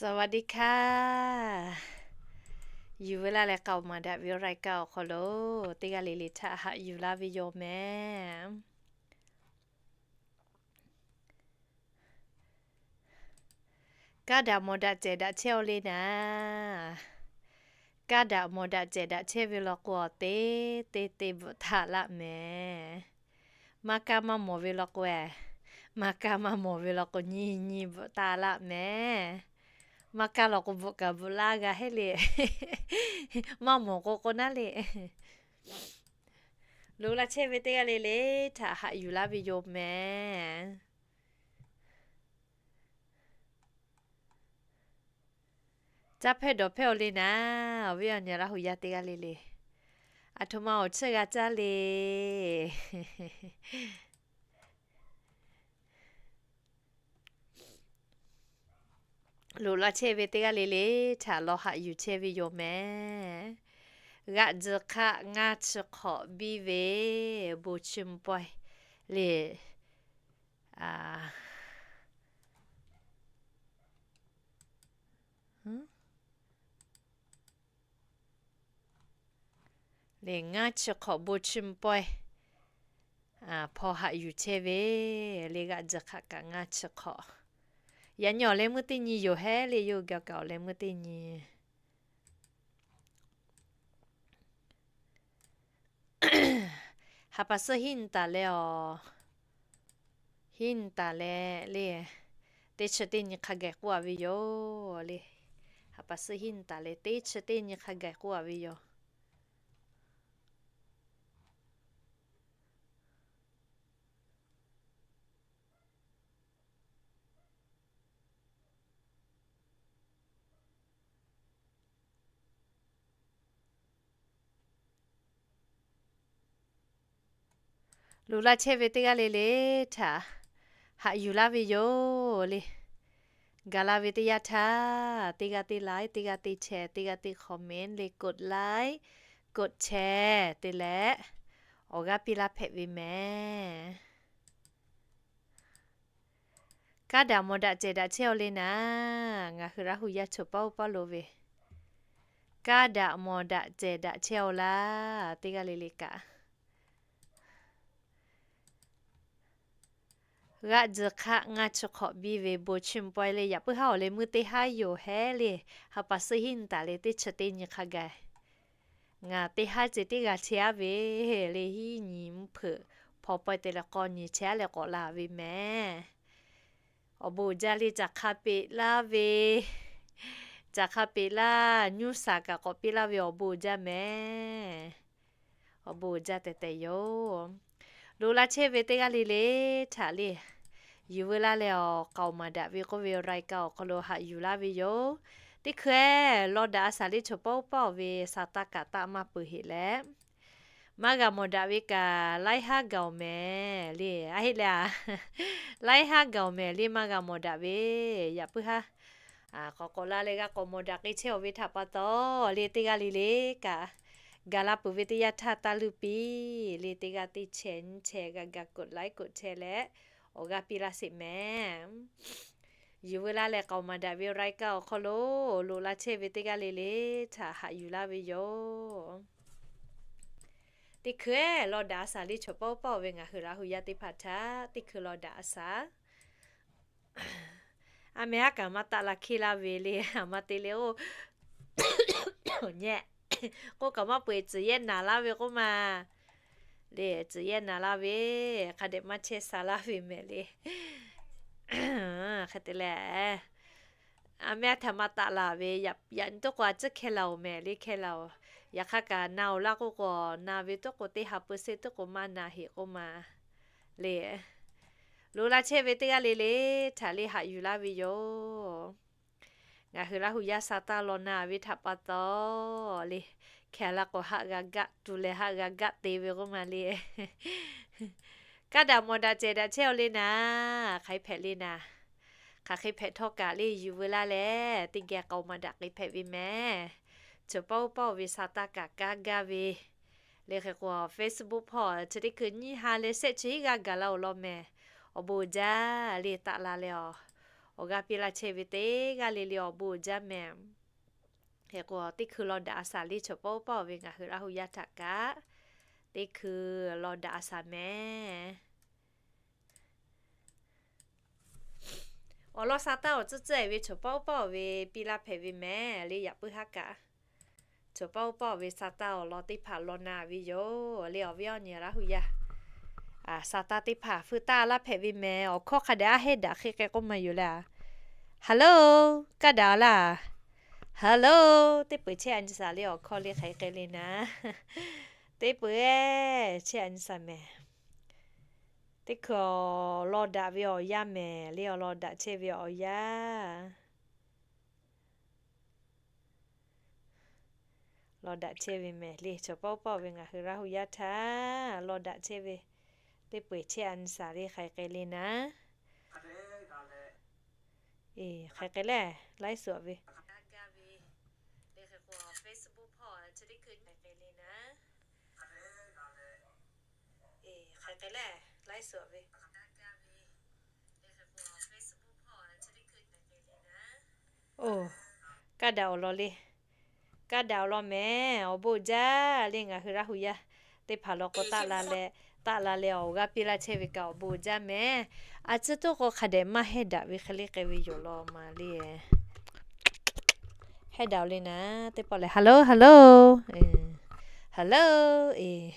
สวัสดีค่ะ Yuˬ veu laˇ leh k'aoˍ maˍ daꞈ ve awˬ รายการ awˬ hk'aw lo teˇ g'aˇ le le htaꞈ haꞈ yuˬ laˇ ve yoˬ mehˍ. Kaˇ daꞈ mawˬ daꞈ cehˬ daꞈ chehˇ-aw le naˍ. Kaˇ daꞈ mawˬ daꞈ cehˬ daꞈ chehˇ ve law k'o, teˇ teˇ teˇ bvuhꞈ taˍ laˆ mehˍ. Maˇ kaˇ maˇ mawˬ ve law k'o, maˇ kaˇ maˇ mawˬ ve law k'o, nyi nyi bvuhꞈ taˍ laˆ mehˍ. Maˇ kaˇ law k'o, bvuhꞈ kaꞈ bvuhꞈ laˇ g'a heˆ le. Maˇ mawˬ k'o k'o naˉ le. Loꞈ la chehˇ ve teˇ g'aˇ le le htaꞈ haꞈ yuˬ laˇ ve yoˬ mehˍ. Caˇ hpehˇ dawˬ hpehˇ-aw le naˍ, awˬ viˉ awˬ nyi Laˇ huˍ yaˇ teˇ g'aˇ le le. Aˬ htoꞈ ma awˬ chiˇ g'a caˇ le. Loꞈ la chehˇ ve teˇ g'aˇ le le htaꞈ lawˬ haꞈ yuˬ chehˇ ve yoˬ mehˍ. G'aꞈ tzuhˬ hk'aˆ ngaˇ chi hk'awꞈ biˇ ve bon chi mvuh pawehˇ le. Le ngaˇ chi hk'awꞈ bon chi mvuh pawehˇ hpaw haꞈ yuˬ chehˇ ve le. G'aꞈ tzuhˬ hk'aˆ kaꞈ ngaˇ chi hk'awꞈ. Yaꞈ nyi awˬ leh meuˇ teˇ nyi yoˬ hehˉ le. Yawˇ hui gaˬ kaꞈ awˬ leh meuˇ teˇ nyi. Ha pa suhˉ hiˉ nyi taˍ leh awˬ, hiˉ nyi taˍ leh le, teˇ chi teˇ nyi hk'a gaˬ k'oˆ-a ve yoˬ le. Ha pa suhˉ hiˉ nyi taˍ leh teˇ chi teˇ nyi hk'a gaˬ k'oˆ-a ve yoˬ. Loꞈ la chehˇ ve teˇ g'aˇ le le htaꞈ haꞈ yuˬ laˇ ve yoˬ le. Gaˬ la ve teˇ yanˇ htaˇ, teˇ g'aˇ teˇ like, teˇ g'aˇ teˇ share, teˇ g'aˇ teˇ comment le, กดไลค์ กดแชร์ te leh awˬ g'aˇ piˇ laˇ hpehꞈ ve mehˍ. Kaˇ daꞈ mawˬ daꞈ cehˬ daꞈ chehˇ-aw le naˍ, ngaˬ hui Laˇ huˍ yaˇ choˬ paˇ oˇ paˇ lo ve. Kaˇ daꞈ mawˬ daꞈ cehˬ daꞈ chehˇ-aw laˇ, teˇ g'aˇ le le kaꞈ. G'aꞈ tzuhˬ hk'aˆ ngaˇ chi hk'awꞈ biˇ ve bon chi mvuh pawehˇ le. Yaꞈ puiˉ haˉ awˬ leh meuˇ teˇ haˉ yoˬ hehˉ le. Ha pa suhˉ hiˉ nyi taˍ leh teˇ chi teˇ nyi hk'a gaˬ. Ngaˬ teˇ haˉ ceh teˇ g'aˇ chehˇ-aˉ ve le, hiˉ nyi mvuhˇ hpeuꞈ hpaw pawehˇ te leh k'awˇ nyi chehˇ-aˉ leh k'awꞈ la ve mehˍ. Awˬ bon uiˍ jaˇ le, caˬ hk'a peꞈ laˇ ve, caˬ hk'a peꞈ laˇ, nyuˇ saˍ kaꞈ k'awꞈ piˇ laˇ ve awˬ bon uiˍ jaˇ mehˍ. Awˬ bon uiˍ jaˇ tehꞈ tehꞈ yoˬ. Loꞈ la chehˇ ve teˇ g'aˇ le le htaꞈ le, yuˬ veu laˇ leh awˬ k'aoˍ maˍ daꞈ ve k'oˆ ve รายการ awˬ hk'aw lo haꞈ yuˬ laˇ ve yoˬ. Teˇ hkui-eˬ law daꞈ a shaˍ le, choˬ paˇ oˇ paˇ-oˬ ve sa taˇ kaꞈ taˆ maˇ peuˬ heꞈ leh, maˇ g'a mawˬ daꞈ ve kaꞈ laiˉ haˉ gaˬ-oˬ mehˍ le. A heˆ le a, laiˉ haˉ gaˬ-oˬ mehˍ le, maˇ g'a mawˬ daꞈ ve. Yaꞈ puiˉ haˉ k'awꞈ k'awꞈ la leh g'a k'awꞈ mawˬ daꞈ k'ai chehˇ-aw ve htaꞈ pa taw le, teˇ g'aˇ le le kaꞈ gaˬ la peuˬ ve teˇ yanˇ htaˇ taˇ leuˇ piˇ le. Teˇ g'aˇ teˇ share nyiˇ share g'a ga กดไลค์ กดแชร์ leh awˬ g'aˇ piˇ laˇ sheˍ mehˍ. Yuˬ veu laˇ leh k'aoˍ maˍ daꞈ ve รายการ awˬ hk'aw lo loꞈ la chehˇ ve teˇ g'aˇ le le htaꞈ haꞈ yuˬ laˇ ve yoˬ. Teˇ hkui-eˬ law daꞈ a shaˍ le, choˬ paˇ oˇ paˇ-oˬ ve ngaˬ hui Laˇ huˍ yaˇ teˇ hpaˍ htaꞈ teˇ hkui law daꞈ a shaˍ. A meh haˉ kaꞈ maˇ taˆ la hkiˇ laˇ ve le. A ma te le oˇ, nyi k'oˆ kaꞈ maˇ peuˬ, tcuhˍ yehˇ naˍ laˇ ve k'oˆ ma le. Tcuhˍ yehˇ naˍ laˇ ve hk'a dehꞈ maˇ chehˇ sha laˇ ve mehˍ le. Hk'e te leh, a meh a htaꞈ maˇ taˆ la ve, yaꞈ nyi toˆ k'o a ciˉ hkeh la-oˬ mehˍ le, hkeh la-oˬ. Yaꞈ hk'aˇ kaꞈ na-oˬ laˇ k'oˆ k'o, na ve toˆ k'o teˇ ha เปอร์เซ็นต์ toˆ k'o maˇ na heꞈ k'oˆ ma le. Loꞈ la chehˇ ve teˇ g'aˇ le le htaꞈ le haꞈ yuˬ laˇ ve yoˬ. Ngaˬ hui Laˇ huˍ yaˇ sha taˇ law na ve htaꞈ pa taw le, hkeh la k'o haˆ g'a gaˆ tu leh haˆ g'a gaˆ te ve k'oˆ ma le. Kaˇ daꞈ mawˬ daꞈ cehˬ daꞈ chehˇ-aw le naˍ, hk'aˬ hk'e hpehꞈ le naˍ. Hk'aˬ hk'e hpehꞈ htawˇ kaꞈ le, yuˬ veu laˇ leh teˇ geh k'aoˍ maˍ daꞈ k'ai hpehꞈ ve mehˍ. Choˬ paˇ oˇ paˇ-oˬ ve sa taˇ kaꞈ kaˇ gaˇ ve le. Hk'e k'o Facebook hpawˇ chi teˇ hkui nyiˇ ha leh shehˆ chi hiˉ g'aˇ gaˬ la-oˬ law mehˍ. Awˬ bon uiˍ jaˇ le, taˆ la leh awˬ awˬ g'aˇ piˇ laˇ chehˇ ve teˇ g'aˇ le le awˬ bon uiˍ jaˇ mehˍ. Hk'e k'o, teˇ hkui law daꞈ a shaˍ le chaw pawˆ pawˆ ve ngaˬ hui Laˇ hu yaˇ htaꞈ kaꞈ, teˇ hkui law daꞈ a shaˍ mehˍ. Awˬ lawn sha taˇ awˬ tcuhˇ tcuhˇ-e ve chaw pawˆ pawˆ ve piˇ laˇ hpehꞈ ve mehˍ le. Yaꞈ puiˉ haˉ kaꞈ, chaw pawˆ pawˆ ve sha taˇ awˬ lawn teˇ hpaˍ law na ve yoˬ le. Awˬ viˉ awˬ nyi Laˇ hu yaˇ, sha taˇ teˇ hpaˍ feu taˇ laˇ hpehꞈ ve mehˍ. Awˬ hkawˇ hk'a dehꞈ aˉ heˆ daꞈ hk'e k'ai k'oˆ maˇ yoˬ le. Hello, kaˇ daꞈ laˇ. Hello, teˇ peu-eˬ chehˇ a nyi shaˍ le. Awˬ hkawˇ le hk'aˬ hk'e k'ai le naˍ, teˇ peu-eˬ chehˇ a nyi shaˍ mehˍ. Teˇ hkui awˬ lawn daꞈ ve awˬ yanˇ mehˍ le. Awˬ lawn daꞈ chehˇ ve awˬ yanˇ law daꞈ chehˇ ve mehˍ le. Chaw pawˆ pawˆ ve ngaˬ hui Laˇ hu yaˇ htaꞈ law daꞈ chehˇ ve, teˇ peu-eˬ chehˇ a nyi shaˍ le. Hk'aˬ hk'e k'ai le naˍ, hk'aˬ hk'e le, laiˉ suhˍ ve, hk'aˬ hk'e le, laiˉ suhˍ ve, oˇ, kaˇ daꞈ awˬ lawn le. Kaˇ daꞈ awˬ lawn mehˍ. Awˬ bon jaˇ le. Ngaˬ hui Laˇ hu yaˇ teˇ hpaˍ law k'o, taˆ la leh, taˆ la leh awˬ g'aˇ piˇ laˇ chehˇ ve kaꞈ awˬ bon jaˇ mehˍ. A ciˉ toˉ k'o hk'a dehꞈ maˇ hehˇ daꞈ ve hk'e le k'ai ve yoˬ law ma le. Hehˇ daꞈ-oˬ le naˍ, teˇ pawˆ lehˬ. Hello, hello, hello, e,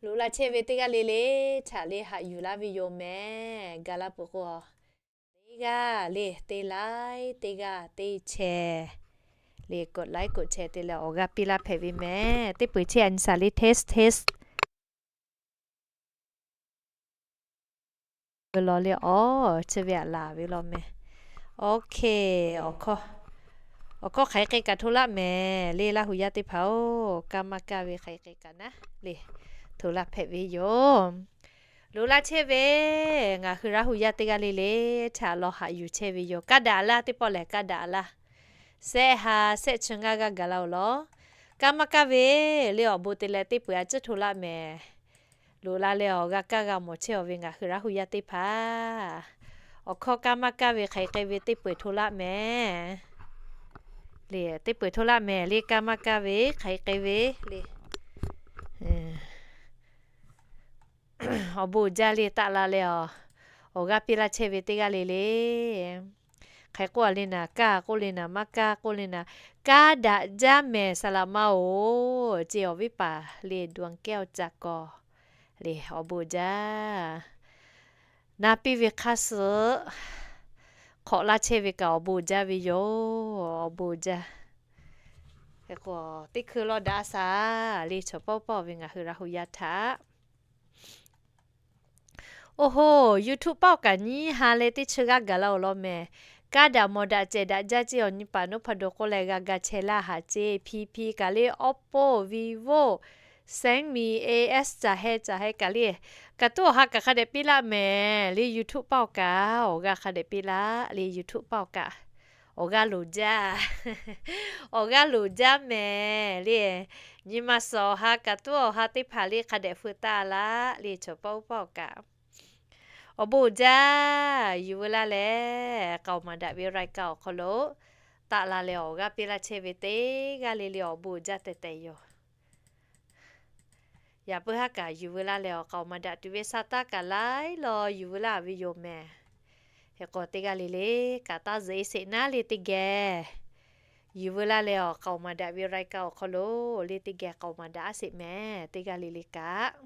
loꞈ la chehˇ ve teˇ g'aˇ le le htaꞈ le haꞈ yuˬ laˇ ve yoˬ mehˍ. Ga laˇ peuˬ k'o, teˇ g'aˇ le teˇ laiˉ, teˇ g'aˇ teˇ chehˇ le, กดไลค์ กดแชร์ te leh awˬ g'aˇ piˇ laˇ hpehꞈ ve mehˍ. Teˇ peu-eˬ chehˇ a nyi shaˍ le. Test, test. Ve law le, awˬ, chi ve aꞈ laˬ ve law mehˍ. Okay, awˬ hkawˇ, awˬ hkawˇ hk'aˬ hk'e k'ai kaꞈ hto laˆ mehˍ le. Laˇ hu yaˇ teˇ hpaˍ-oˬ, kaˇ maˇ kaˇ ve hk'aˬ hk'e k'ai kaꞈ naˉ le, hto laˇ hpehꞈ ve yoˬ. Loꞈ laˇ chehˇ ve ngaˬ hui Laˇ hu yaˇ teˇ g'aˇ le le htaꞈ law haꞈ yuˬ chehˇ ve yoˬ. Kaˇ daꞈ laˇ, teˇ pawˆ lehˬ kaˇ daꞈ laˇ. Shehˆ ha shehˆ chi ngaˇ g'aˇ gaˬ la-oˬ law. Kaˇ maˇ kaˇ ve le, awˬ bon te leh teˇ peu-eˬ a ciˉ hto laˆ mehˍ. Loꞈ la leh awˬ g'a kaˇ g'a mawˬ chehˇ-aˬ ve ngaˬ hui Laˇ hu yaˇ teˇ hpaˍ, awˬ hkawˇ kaˇ maˇ kaˇ ve hk'aˬ hk'e k'ai ve teˇ peu-eˬ hto laˆ mehˍ le. Teˇ peu-eˬ hto laˆ mehˍ le. Kaˇ maˇ kaˇ ve hk'aˬ hk'e k'ai ve le. Awˬ bon jaˇ le. Taˆ la leh awˬ, awˬ g'aˇ piˇ laˇ chehˇ ve teˇ g'aˇ le le. Hk'e k'oˆ a le naˍ, kaˇ k'oˆ le naˍ, maˇ kaˇ k'oˆ le naˍ, kaˇ daꞈ jaˇ mehˍ saˍ laꞈ ma-oˬ. Ceˇ awˬ viˉ paˍ le, ดวงแก้ว Cakawˇ le, awˬ bon jaˇ. Na piˇ ve hk'aˇ suh hk'awꞈ laˇ chehˇ ve kaꞈ awˬ bon jaˇ ve yoˬ. Awˬ bon jaˇ. Hk'e k'o, teˇ hkui law daꞈ a shaˍ le, chaw pawˆ pawˆ ve ngaˬ hui Laˇ hu yaˇ htaꞈ. Oˇ hoˬ, YouTube paˆ awˬ kaꞈ nyiˇ ha leh teˇ chi g'aˇ gaˬ la-oˬ law mehˍ. Kaˇ daꞈ mawˬ daꞈ cehˬ daꞈ jaˇ ceˇ awˬ nyi paˍ naˉ hpaˍ dawˬ k'oˆ leh g'a ga chehˇ laˇ haꞈ ceˇ. Piˇ piˇ kaꞈ le, Oppo, Vivo, Xiaomi, A S caˬ heh caˬ heh kaꞈ le, kaꞈ tuˉ awˬ ha kaꞈ hk'a dehꞈ piˇ laˆ mehˍ le. YouTube paˆ awˬ kaꞈ awˬ g'aˇ hk'a dehꞈ piˇ laˆ le. YouTube paˆ awˬ kaꞈ awˬ g'aˇ loˍ jaˇ, awˬ g'aˇ loˍ jaˇ mehˍ le. Nyi ma suhˍ awˬ ha kaꞈ tuˉ awˬ ha teˇ hpaˍ le hk'a dehꞈ feu taˇ laˆ le. Chaw pawˆ pawˆ awˬ kaꞈ awˬ bon jaˇ. Yuˬ veu laˇ leh k'aoˍ maˍ daꞈ ve รายการ awˬ hk'aw lo taˆ la leh awˬ g'aˇ piˇ laˇ chehˇ ve teˇ g'aˇ le le awˬ bon jaˇ tehꞈ tehꞈ yoˬ. Yaꞈ puiˉ haˉ kaꞈ yuˬ veu laˇ leh awˬ k'aoˍ maˍ daꞈ tuˬ ve sha taˇ kaꞈ laiˉ law yuˬ veu laˇ ve yoˬ mehˍ. Hk'e k'o, teˇ g'aˇ le le kaꞈ taˇ zuhꞈ e sheˍ naˉ le teˇ geh yuˬ veu laˇ leh awˬ k'aoˍ maˍ daꞈ ve รายการ awˬ hk'aw lo le teˇ geh k'aoˍ maˍ daꞈ a sheˍ mehˍ. Teˇ g'aˇ le le kaꞈ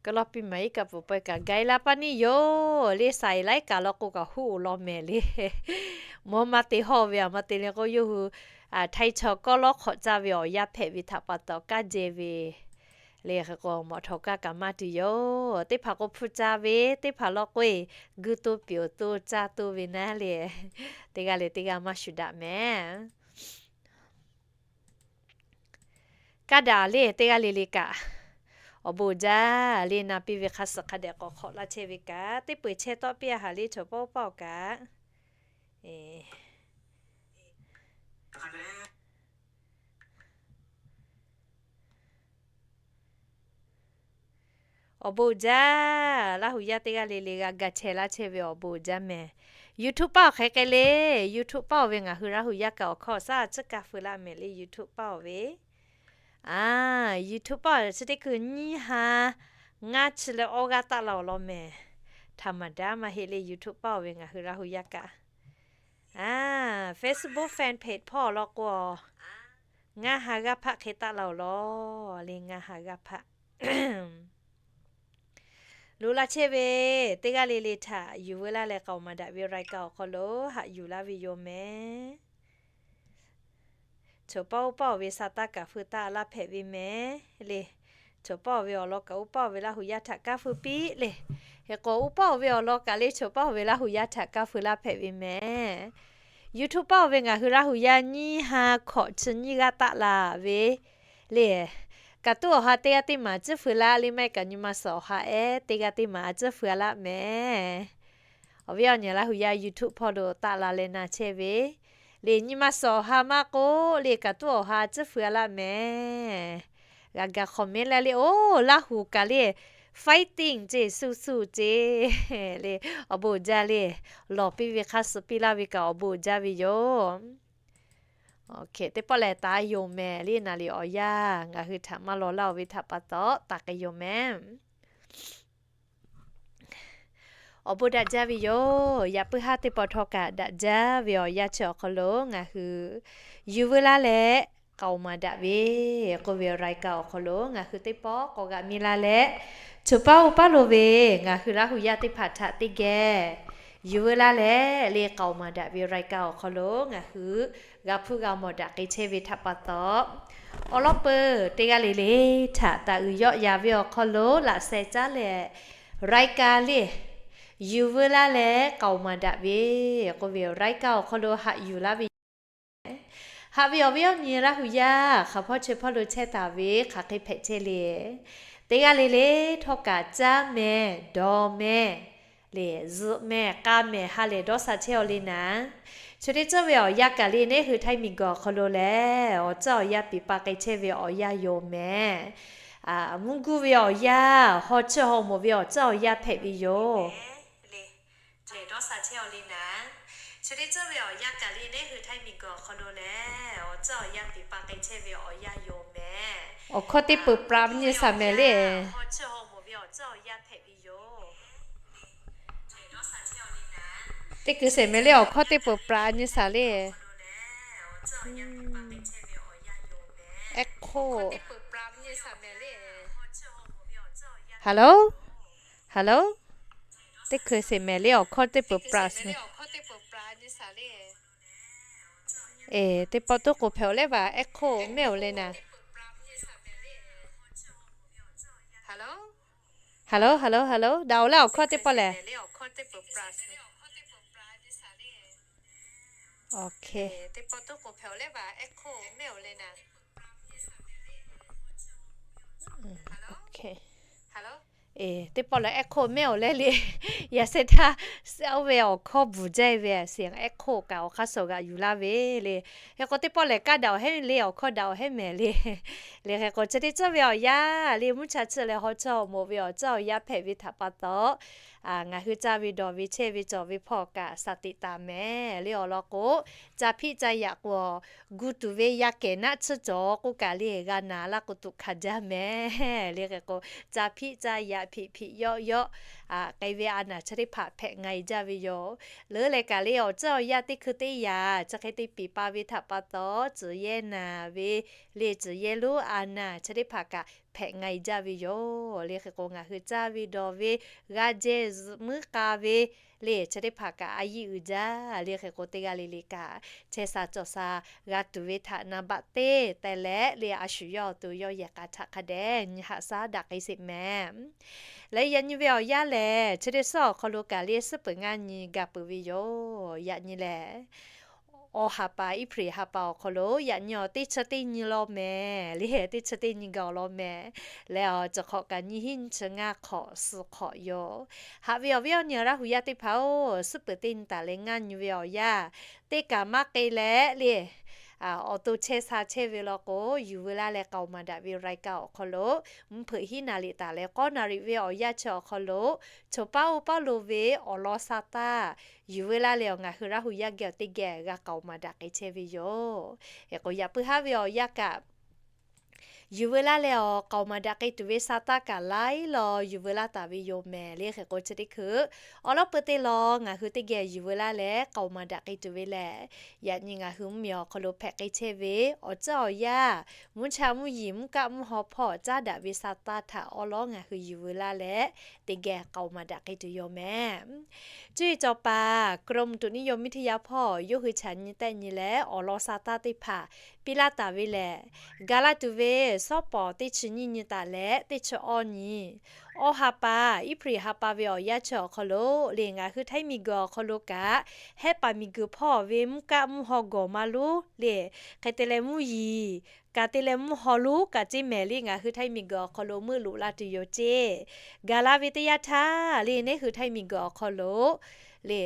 Ka lawˇ piˇ maˍ iˉ kaꞈ peuˬ peuˬ kaꞈ ga iˉ laˇ paˇ niˇ yoˬ le. Saiˍ laiˉ kaꞈ law k'o kaꞈ huˉ oˬ law mehˍ le. Mvuhˇ maˇ te hawˇ ve aˬ ma te le k'o, yawˇ hui htaiˇ chaw kawˇ lawˉ hk'awꞈ caˇ ve awˬ yanˇ hpehꞈ ve htaꞈ pa taw kaˇ jehˇ ve le. Hk'e k'o, mawꞈ htawꞈ kaˇ kaꞈ maˇ tuˬ yoˬ. Teˇ hpaˍ k'o hpu caˇ ve, teˇ hpaˍ law k'o e, guˇ toˇ piˍ toˇ caˇ toˇ ve naˉ le. Teˇ g'aˇ le teˇ g'aˇ maˇ shuˍ daꞈ mehˍ. Kaˇ daꞈ le teˇ g'aˇ le le kaꞈ, awˬ bon jaˇ le. Na piˇ ve hk'a suhˍ hk'a dehꞈ k'awꞈ hk'awꞈ laˇ chehˇ ve kaꞈ, teˇ peu-eˬ chehˇ tawˆ piˇ a haꞈ le chaw pawˆ pawˆ kaꞈ. Awˬ bon uiˍ jaˇ. Laˇ huˍ yaˇ teˇ g'aˇ le le g'a ga chehˇ laˇ chehˇ ve awˬ bon uiˍ jaˇ mehˍ. YouTube paˆ awˬ hk'e k'ai le. YouTube paˆ oˬ ve ngaˬ hui Laˇ huˍ yaˇ kaꞈ awˬ hkawˇ awˬ shaˉ tcuhˉ kaˇ feu laˇ mehˍ le. YouTube paˆ oˬ ve, a, YouTube paˆ chi teˇ hkui nyiˇ ha ngaˇ chi leh awˇ g'aˇ taˆ la awˬ lawn mehˍ. Htaꞈ maˍ daꞈ maˇ heˆ le. YouTube paˆ oˬ ve ngaˬ hui Laˇ huˍ yaˇ kaꞈ, a, Facebook fan page hpawˇ awˬ lawn k'o, ngaˇ ha g'aˇ hpaˆ hk'e taˆ la awˬ lawn le. Ngaˇ ha g'aˇ hpaˆ loꞈ la chehˇ ve teˇ g'aˇ le le htaꞈ yuˬ veu laˇ leh k'aoˍ maˍ daꞈ ve รายการ awˬ hk'aw lo haꞈ yuˬ laˇ ve yoˬ mehˍ. Choˬ paˆ uˉ paˆ oˬ ve sa taˇ kaꞈ feu taˇ laˇ hpehꞈ ve mehˍ le. Choˬ paˆ oˬ ve awˬ lawn kaꞈ uˉ paˆ oˬ ve Laˇ huˍ yaˇ htaꞈ kaˇ feu piˇ le. Hk'e k'o uˉ paˆ oˬ ve awˬ lawn kaꞈ le choˬ paˆ oˬ ve Laˇ huˍ yaˇ htaꞈ kaˇ feu laˇ hpehꞈ ve mehˍ. YouTube paˆ oˬ ve ngaˬ hui Laˇ huˍ yaˇ nyiˇ ha hkawꞈ chi nyiˇ g'aˇ taˆ la ve le. Kaꞈ tuˉ awˬ ha teˇ g'aˇ teˇ maˬ tcuhˉ feu laˇ le maˇ heˆ kaꞈ nyi ma suhˍ awˬ ha ehˉ teˇ g'aˇ teˇ maˬ a tcuhˉ feu laˇ mehˍ. Awˬ viˉ awˬ nyi Laˇ huˍ yaˇ YouTube hpawˇ lo taˆ la leh na chehˇ ve le. Nyi ma suhˍ awˬ ha maˇ k'oˆ le kaꞈ tuˉ awˬ ha tcuhˉ feu laˇ mehˍ. G'a ga comment laˇ le. Oˇ, Laˇ huˍ kaꞈ le fighting ceˇ, suh suh ceˇ le. Awˬ bon uiˍ jaˇ le. Lawˬ piˇ ve hk'aˇ suh piˇ laˇ ve kaꞈ awˬ bon uiˍ jaˇ ve yoˬ. Teˇ pawˆ lehˬ taˍ yoˬ mehˍ le. Naˍ liˍ awˬ yanˇ ngaˬ hui htaꞈ maˇ lawˬ laˇ oˬ ve htaꞈ pa taw taˍ k'ai yoˬ mehˍ. Awˬ bon daꞈ jaˇ ve yoˬ. Yaꞈ puiˉ haˉ teˇ pawˆ htawˇ kaꞈ daꞈ jaˇ ve awˬ yanˇ chi awˬ hk'aw lo ngaˬ hui yuˬ veu laˇ leh k'aoˍ maˍ daꞈ ve k'oˆ ve รายการ awˬ hk'aw lo ngaˬ hui teˇ pawˆ k'awꞈ g'a miˇ laˇ leh, choˬ paˆ uˉ paˆ lo ve ngaˬ hui Laˇ huˍ yaˇ teˇ hpaˍ htaꞈ teˇ geh yuˬ veu laˇ leh le k'aoˍ maˍ daꞈ ve รายการ awˬ hk'aw lo ngaˬ hui g'a hpuˇ g'a mawˬ daꞈ k'ai chehˇ ve htaꞈ pa taw, awˬ lawn peuˬ teˇ g'aˇ le le htaꞈ taˍ uiˍ yawˆ ya ve awˬ hk'aw lo laꞈ sheh caˉ leh รายการ le yuˬ veu laˇ leh k'aoˍ maˍ daꞈ ve k'oˆ ve รายการ awˬ hk'aw lo haꞈ yuˬ laˇ ve yoˬ. Haꞈ ve awˬ viˉ awˬ nyi Laˇ huˍ yaˇ hk'aˬ hpawˇ chi hpawˇ lo chehˇ taˍ ve hk'aˬ hk'e hpehꞈ chehˇ le. Teˇ g'aˇ le le htawˇ kaꞈ caˇ mehˍ, dawˬ mehˍ le, zuhꞈ mehˍ, k'a mehˍ, ha lehˬ dawˇ sha chehˇ aw le naˍ. Chi teˇ ceuˬ ve awˬ yanˇ kaꞈ le neˉ hui htaiˇ miˬ guiˬ awˬ hk'aw lo lehˬ awˬ ceuˬ awˬ yanˇ piˍ pa k'ai chehˇ ve awˬ yanˇ yoˬ mehˍ. Mvuhˇ guˇ ve awˬ yanˇ, haw chiˇ haw moˍ ve awˬ ceuˬ awˬ yanˇ hpehꞈ ve yoˬ. Awˬ hkawˇ teˇ peuˬ pra nyi shaˍ mehˍ le. Teˇ kuiˬ sheˍ mehˍ le awˬ hkawˇ teˇ peuˬ pra nyi shaˍ le. Echo. Hello? Hello? Teˇ kuiˬ sheˍ mehˍ le awˬ hkawˇ teˇ peuˬ pra. Eˬ, teˇ pawˆ tuˉ k'o hpehꞈ oˬ leh vaˬ echo mehˆ oˬ le naˍ. Hello, hello, hello. Daꞈ oˬ leh awˬ hkawˇ teˇ pawˆ lehˬ. Teˇ pawˆ lehˬ echo mehˆ oˬ leh le. Yaꞈ sheh htaˇ oˇ ve awˬ hkawˇ bvuhˬ jaˇ ve, echo kaꞈ awˬ hk'aˇ suh g'aꞈ yuˬ laˇ ve le. Hk'e k'o teˇ pawˆ lehˬ kaˇ daꞈ oˬ heˉ le, awˬ hkawˇ daꞈ oˬ heˉ mehˍ le. Le hk'e k'o chi teˇ ceuˬ ve awˬ yanˇ le mvuhˇ cha chi leh haw chi awˬ moˍ ve awˬ ceuˬ awˬ yanˇ hpehꞈ ve htaꞈ pa taw, ngaˬ hui caˇ ve dawˬ ve chehˇ ve cawˬ ve hpawˇ kaꞈ shaˍ tiꞈ taˍ mehˍ le. Awˬ lawn k'o, ca hpiˆ ca yaꞈ k'o, gu tuˬ ve yaˇ kehˬ naˆ tsuhˇ cawˬ k'oˆ kaꞈ le g'a naˍ laˇ k'o tuꞈ hkanˍ jaˇ mehˍ le. Hk'e k'o, ca hpiˆ ca yaꞈ hpiꞈ hpiꞈ yawˆ yawˆ k'ai ve a naˍ chi teˇ hpaˍ hpehꞈ nga e jaˇ ve yoˬ. Leuˉ leh kaꞈ le awˬ ceuˬ awˬ yanˇ teˇ hkui teˇ yanˇ chi hk'e te piˍ pa ve htaꞈ pa taw, tcuh yehˇ naˍ ve le tcuh yehˇ lonˉ a naˍ chi teˇ hpaˍ kaꞈ hpehꞈ nga e jaˇ ve yoˬ. Le hk'e k'o ngaˬ hui caˇ ve dawˬ ve, g'a jehˇ zuhꞈ muiˉ k'a ve le chi teˇ hpaˍ kaꞈ a yiˇ uiˍ jaˇ. Le hk'e k'o teˇ g'aˇ le le kaꞈ chehˇ sha cawˬ sha g'a tuˬ ve htaꞈ naˍ baꞈ teˇ teh leh le a shu yawˇ awˬ to yawˇ yehˬ k'a htaꞈ hk'a dehꞈ nyi haꞈ shaˉ daꞈ k'ai sheˍ mehˍ. Leh yaꞈ nyi ve awˬ yanˇ lehˬ chi teˇ suhˉ awˬ hk'aw lo kaꞈ le suhˉ peuˬ ngaˇ nyi ga peuˬ ve yoˬ. Yaꞈ nyi lehˬ, awˬ ha pa April ha pa awˬ hk'aw lo yaꞈ nyi awˬ teˇ chi teˇ nyi law mehˍ le, teˇ chi teˇ nyi gaˬ awˬ lawn mehˍ. Leh awˬ ceuˬ hk'awꞈ kaꞈ nyi hiˉ nyi chi ngaˇ hk'awꞈ suh hk'awꞈ yoˬ. Haꞈ ve awˬ viˉ awˬ nyi Laˇ huˍ yaˇ teˇ hpaˍ-oˬ, suhˉ peuˬ teˇ nyi taˍ leh ngaˇ nyi ve awˬ yanˇ teˇ kaꞈ maˇ k'e leh le, awˬ to chehˇ sha chehˇ ve law k'o, yuˬ veu laˇ leh k'aoˍ maˍ daꞈ ve รายการ awˬ hk'aw lo mvuhˇ hpeuꞈ hiˉ naˍ riˍ taˍ leh k'awˇ naˍ riˍ ve awˬ yanˇ chi awˬ hk'aw lo, choˬ paˉ oˇ paˉ lo ve awˬ lawn sa taˇ yuˬ veu laˇ leh awˬ ngaˬ hui Laˇ hu yaˇ geh awˬ teˇ geh g'a k'aoˍ maˍ daꞈ k'ai chehˇ ve yoˬ. Hk'e k'o, yaꞈ puiˉ haˉ ve awˬ yanˇ kaꞈ yuˬ veu laˇ leh awˬ k'aoˍ maˍ daꞈ k'ai tuˬ ve sa taˇ kaꞈ laiˉ law yuˬ veu laˇ taˍ ve yoˬ mehˍ le. Hk'e k'o, chi teˇ hkui awˬ lawn peu te law ngaˬ hui teˇ geh yuˬ veu laˇ leh k'aoˍ maˍ daꞈ k'ai tuˬ ve lehˬ, yaꞈ nyi ngaˬ hui mvuhˇmiˬ awˬ hk'aw lo hpehꞈ k'ai chehˇ ve awˬ tcuhˉ awˬ yaˇ, mvuhˇ cha mvuhˇ yiˍ mvuhˇ kaˆ mvuhˇ haw hpawˇ caˉ daꞈ ve sa taˇ htaꞈ awˉ lawˉ ngaˬ hui yuˬ veu laˇ leh teˇ geh k'aoˍ maˍ daꞈ k'ai tuˬ yoˬ mehˍ. Cuˇ yiˍ cawˬ paˍ กรมอุตุนิยมวิทยา hpawˇ yawˇ hui chaꞈ nyi tehˆ nyi leh awˬ lawn sa taˇ teˇ hpaˍ piˇ laˇ taˍ ve lehˬ, ga laˇ tuˬ ve sawˉ pawˍ teˇ chi nyiˇ nyi taˍ leh teˇ chi awˇ nyi, awˇ ha pa, April ha pa ve awˬ yanˇ chi awˬ hk'aw lo le ngaˬ hui Htaiˇ miˬguiˬ awˬ hk'aw lo kaꞈ, hehˉ paˍ miˬguiˬ hpawˇ ve mvuhˇ kaˆ mvuhˇ haw gawˬ maˇ lonˉ le, hk'e te leh mvuhˇ yiˍ kaꞈ te leh mvuhˇ haw lonˉ kaꞈ ceˇ mehˍ le ngaˬ hui Htaiˇ miˬguiˬ awˬ hk'aw lo meuˆ loꞈ la tuˬ yoˬ ceˇ. Gaˬ la ve teˇ yanˇ htaˇ le neˉ hui Htaiˇ miˬguiˬ awˬ hk'aw lo le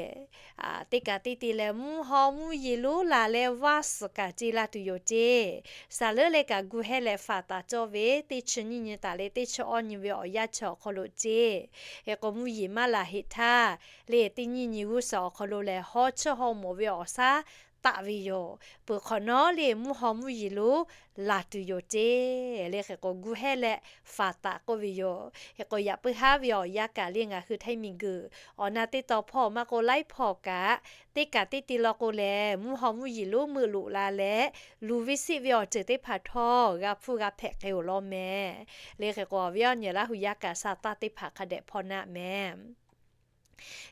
teˇ kaꞈ teˇ te leh mvuhˇ haw mvuhˇ yiˍ lonˉ laˬ leh vaˇ suhˍ kaꞈ ceˇ la tuˬ yoˬ ceˇ. Saˍ leuˉ leh kaꞈ gu hehˇ leh faˍ taˍ cawˇ ve teˇ chi nyiˇ nyi taˍ leh teˇ chi awˇ nyi ve awˬ yanˇ chi awˬ hk'aw lo ceˇ. Hk'e k'o, mvuhˇ yiˍ maˇ laˬ heꞈ htaˇ le teˇ nyiˇ nyi g'uˇ suhˍ awˬ hk'aw lo lehˬ hawˉ chiˇ hawˉ mawˬ ve awˬ shaˉ taˆ ve yoˬ. Peuˬ hk'awꞈ nawˉ le mvuhˇ haw mvuhˇ yiˍ lonˉ laˬ tuˬ yoˬ ceˇ le. Hk'e k'o, gu hehˇ leh faˍ taˍ k'oˆ ve yoˬ. Hk'e k'o, yaꞈ puiˉ haˉ ve awˬ yanˇ kaꞈ le ngaˬ hui Htaiˇ miˬguiˬ awˬ na teˇ taw hpawˇ maˇ k'o laiˉ hpawˇ kaꞈ, teˇ kaꞈ teˇ te law k'o lehˬ mvuhˇ haw mvuhˇ yiˍ lonˉ meuˆ loꞈ la leh, luˬ ve siˆ ve awˬ ceuˬ teˇ hpaˍ htawˇ g'a hpuˇ g'a hpehꞈ k'ai-oˬ law mehˍ le. Hk'e k'o, awˬ viˉ awˬ nyi Laˇ hu yaˇ kaꞈ sa taˇ teˇ hpaˍ hk'a dehꞈ hpawˇ naˆ mehˍ.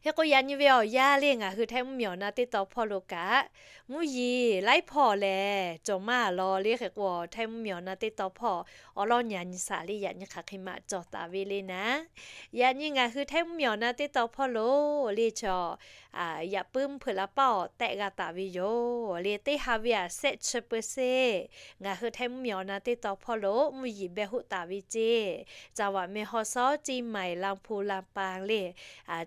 Hk'e k'o, yaꞈ nyi ve awˬ yanˇ le ngaˬ hui Htaiˇ mvuhˇmiˬ awˬ na teˇ taw hpawˇ lo kaꞈ, mvuhˇ yiˍ laiˉ hpawˇ lehˬ cawˬ maˇ law le. Hk'e k'o, Htaiˇ mvuhˇmiˬ awˬ na teˇ taw hpawˇ awˉ lawˉ nyi a nyi shaˍ le yaꞈ nyi hk'aˬ hk'e maꞈ cawˬ taˍ ve le naˉ. Yaꞈ nyi ngaˬ hui Htaiˇ mvuhˇmiˬ awˬ na teˇ taw hpawˇ lo le chaw yaꞈ puiˉ mvuhˇ hpeuꞈ la paˉ awˬ tehˆ g'a taˍ ve yoˬ le. Teˇ ha ve aꞈ shehˆ chi เปอร์เซ็นต์ ngaˬ hui Htaiˇ mvuhˇmiˬ awˬ na teˇ taw hpawˇ lo mvuhˇ yiˍ behˇ hoˆ taˍ ve ceˇ. จังหวัดแม่ฮ่องสอน เชียงใหม่ ลำพูน ลำปาง le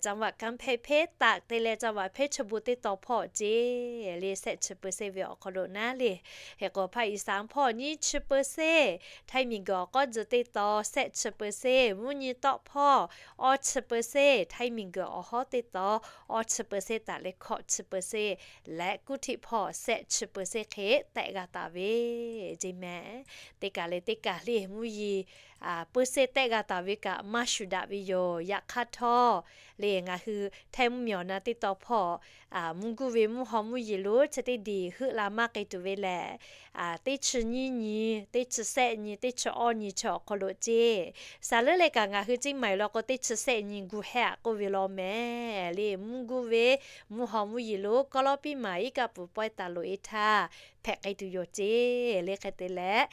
จังหวัดกำแพงเพชร ตาก te leh จังหวัดเพชรบูรณ์ teˇ taw hpawˇ ceˇ le shehˆ chi เปอร์เซ็นต์ ve awˬ hk'aw lo naˉ le. Hk'e k'o, ภาคอีสาน hpawˇ nyiˇ chi เปอร์เซ็นต์, Htaiˇ miˬguiˬ awˬ k'awˇ tzuh teˇ taw shehˆ chi เปอร์เซ็นต์, mvuhˇ nyi tawˆ hpawˇ awˇ chi เปอร์เซ็นต์, Htaiˇ miˬguiˬ awˬ hawˉ teˇ taw awˇ chi เปอร์เซ็นต์ taˍ leh hkawꞈ chi เปอร์เซ็นต์ leh kuˇ htiˆ hpawˇ shehˆ chi เปอร์เซ็นต์ hk'e tehˆ g'a taˍ ve ceˇ mehˍ. Teˇ kaˬ le teˇ kaˬ le mvuhˇ yiˍ peuˇ seˇ tehˆ g'a taˍ ve kaꞈ maˇ shuˍ daꞈ ve yoˬ. Yaꞈ hk'aˇ htawˇ le ngaˬ hui Htaiˇ mvuhˇmiˬ awˬ na teˇ taw hpawˇ mvuhˇ guˇ ve mvuhˇ haw mvuhˇ yiˍ lonˉ chi teˇ diˬ heuˆ la maˇ k'ai tuˬ ve lehˬ, teˇ chi nyiˇ nyi, teˇ chi shehˆ nyi, teˇ chi awˇ nyi chi awˬ hk'aw lo ceˇ. Saˍ leuˉ leh kaꞈ ngaˬ hui ceˇ maˬ law k'o teˇ chi shehˆ nyi gu hehˇ aꞈ k'oˆ ve law mehˍ le. Mvuhˇ guˇ ve mvuhˇ haw mvuhˇ yiˍ lonˉ kawˇ lawˉ piˇ maˍ iˉ kaˆ pfuhˍ pawehˇ taˍ loꞈ e htaˇ hpehꞈ k'ai tuˬ yoˬ ceˇ le. Hk'e te leh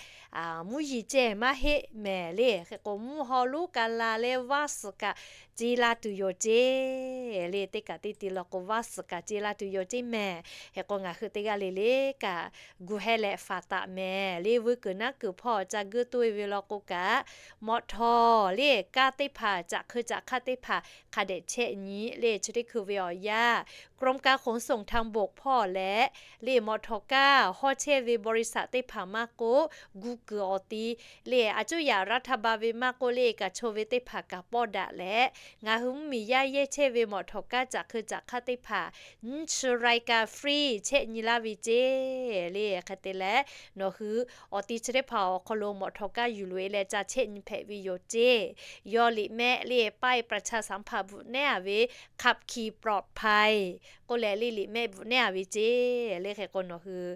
mvuhˇ yiˍ ceh maˇ heˆ mehˍ le. Hk'e k'o, mvuhˇ haw lonˉ kaꞈ laˬ leh vaˇ suhˍ kaꞈ ceˇ la tuˬ yoˬ ceˇ le. Teˇ kaˬ teˇ te law k'o vaˇ suhˍ kaꞈ ceˇ la tuˬ yoˬ ceˇ mehˍ. Hk'e k'o, ngaˬ hui teˇ g'aˇ le le kaꞈ gu hehˇ leh faˍ taˍ mehˍ le. Vuiˇ kuiˬ naˉ kuiˬ hpawˇ ca guˇ toˇ e ve law k'o kaꞈ, mawꞈ htawˍ le kaˇ teˇ hpaˍ caꞈ hk'eu caꞈ hk'aˇ teˇ hpaˍ hk'a dehꞈ chehˆ nyi le. Chi teˇ hkui ve awˬ yanˇ กรมการขนส่งทางบก hpawˇ leh le mawꞈ htawˍ kaˇ hawˇ chehˇ ve บริษัท teˇ hpaˍ maˇ k'oˆ, gu kuiˬ awˬ ti le a cuˇ yaꞈ รัฐบาล ve maˇ k'oˆ le kaꞈ chaw ve teˇ hpaˍ kaꞈ pawˆ daꞈ leh, ngaˬ hui mvuhˇmiˬ yaˇ yehˇ chehˇ ve mawꞈ htawˍ kaˇ caꞈ hk'eu caꞈ hk'aˇ teˇ hpaˍ nyiˇ chi รายการ free chehˆ nyi laˇ ve ceˇ le. Hk'e te leh nawˬ hui awˬ ti chi teˇ hpaˍ awˬ hk'aw lo mawꞈ htawˍ kaˇ yuˬ loꞈ e leh ca chehˆ nyi hpehꞈ ve yoˬ ceˇ. Yawˇ liꞈ mehˆ le ป้ายประชาสัมพันธ์ bvuhꞈ nehˉ a ve ขับขี่ปลอดภัย k'oˆ leh le liꞈ mehˆ bvuhꞈ nehˉ a ve ceˇ le. Hk'e k'o, nawˬ hui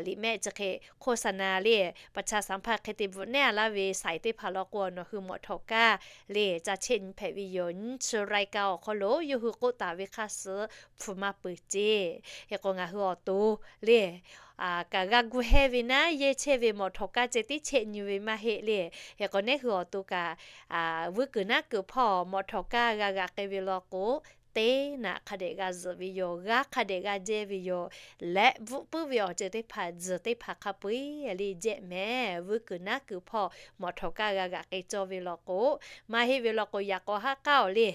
liꞈ mehˆ chi hk'e โฆษณา le ประชาสัมพันธ์ hk'e te bvuhꞈ nehˉ a laˇ ve saiˍ teˇ hpaˍ law k'o, nawˬ hui mawꞈ htawˍ kaˇ le ca chehˆ nyi hpehꞈ ve yoˬ. Nyiˇ chi รายการ awˬ hk'aw lo yawˇ hui k'oˆ taˍ ve hk'aˇ suh hpu maˇ peuˬ ceˇ. Hk'e k'o, ngaˬ hui awˬ to le kaꞈ g'a gu hehˇ ve naˉ, yehˇ chehˇ ve mawꞈ htawˍ kaˇ ceh tiˉ chehˆ nyi ve maˇ heˆ le. Hk'e k'o, neˉ hui awˬ to kaꞈ vuiˇ kuiˬ naˉ kuiˬ hpawˇ mawꞈ htawˍ kaˇ g'a g'aꞈ k'ai ve law k'o, teˇ naꞈ hk'a dehꞈ g'a zuhꞈ ve yoˬ. G'aˇ hk'a dehꞈ g'a jehˇ ve yoˬ. Leh bvuhˆ puiˉ ve awˬ ceuˬ teˇ hpaˍ tzuhˬ teˇ hpaˍ hk'a peu-eˬ le jehˇ mehˍ. Vuiˇ kuiˬ naˉ kuiˬ hpawˇ mawꞈ htawˍ kaˇ g'a g'aꞈ k'ai cawˇ ve law k'o, maˇ heˆ ve law k'o, yaꞈ k'aw haˉ k'aˉ-oˬ le,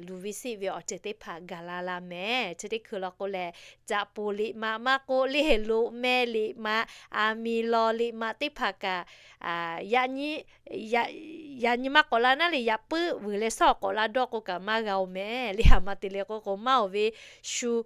luˬ ve siˆ ve awˬ ceuˬ teˇ hpaˍ gaˬ la la mehˍ. Chi teˇ hkui law k'o lehˬ, caꞈ poˍ liꞈ maꞈ maˇ k'oˆ le, loꞈ meh liꞈ maꞈ, aˬ miˍ lawˬ liꞈ maꞈ teˇ hpaˍ kaꞈ, yaꞈ nyi maˇ k'awꞈ la naˉ le, yaꞈ puiˉ vuiˬ leh shawˉ k'awꞈ la dawˇ k'o kaꞈ maˇ g'a-oˬ mehˍ le. Aˬ ma te le k'oˆ k'o, maˇ-oˬ ve shu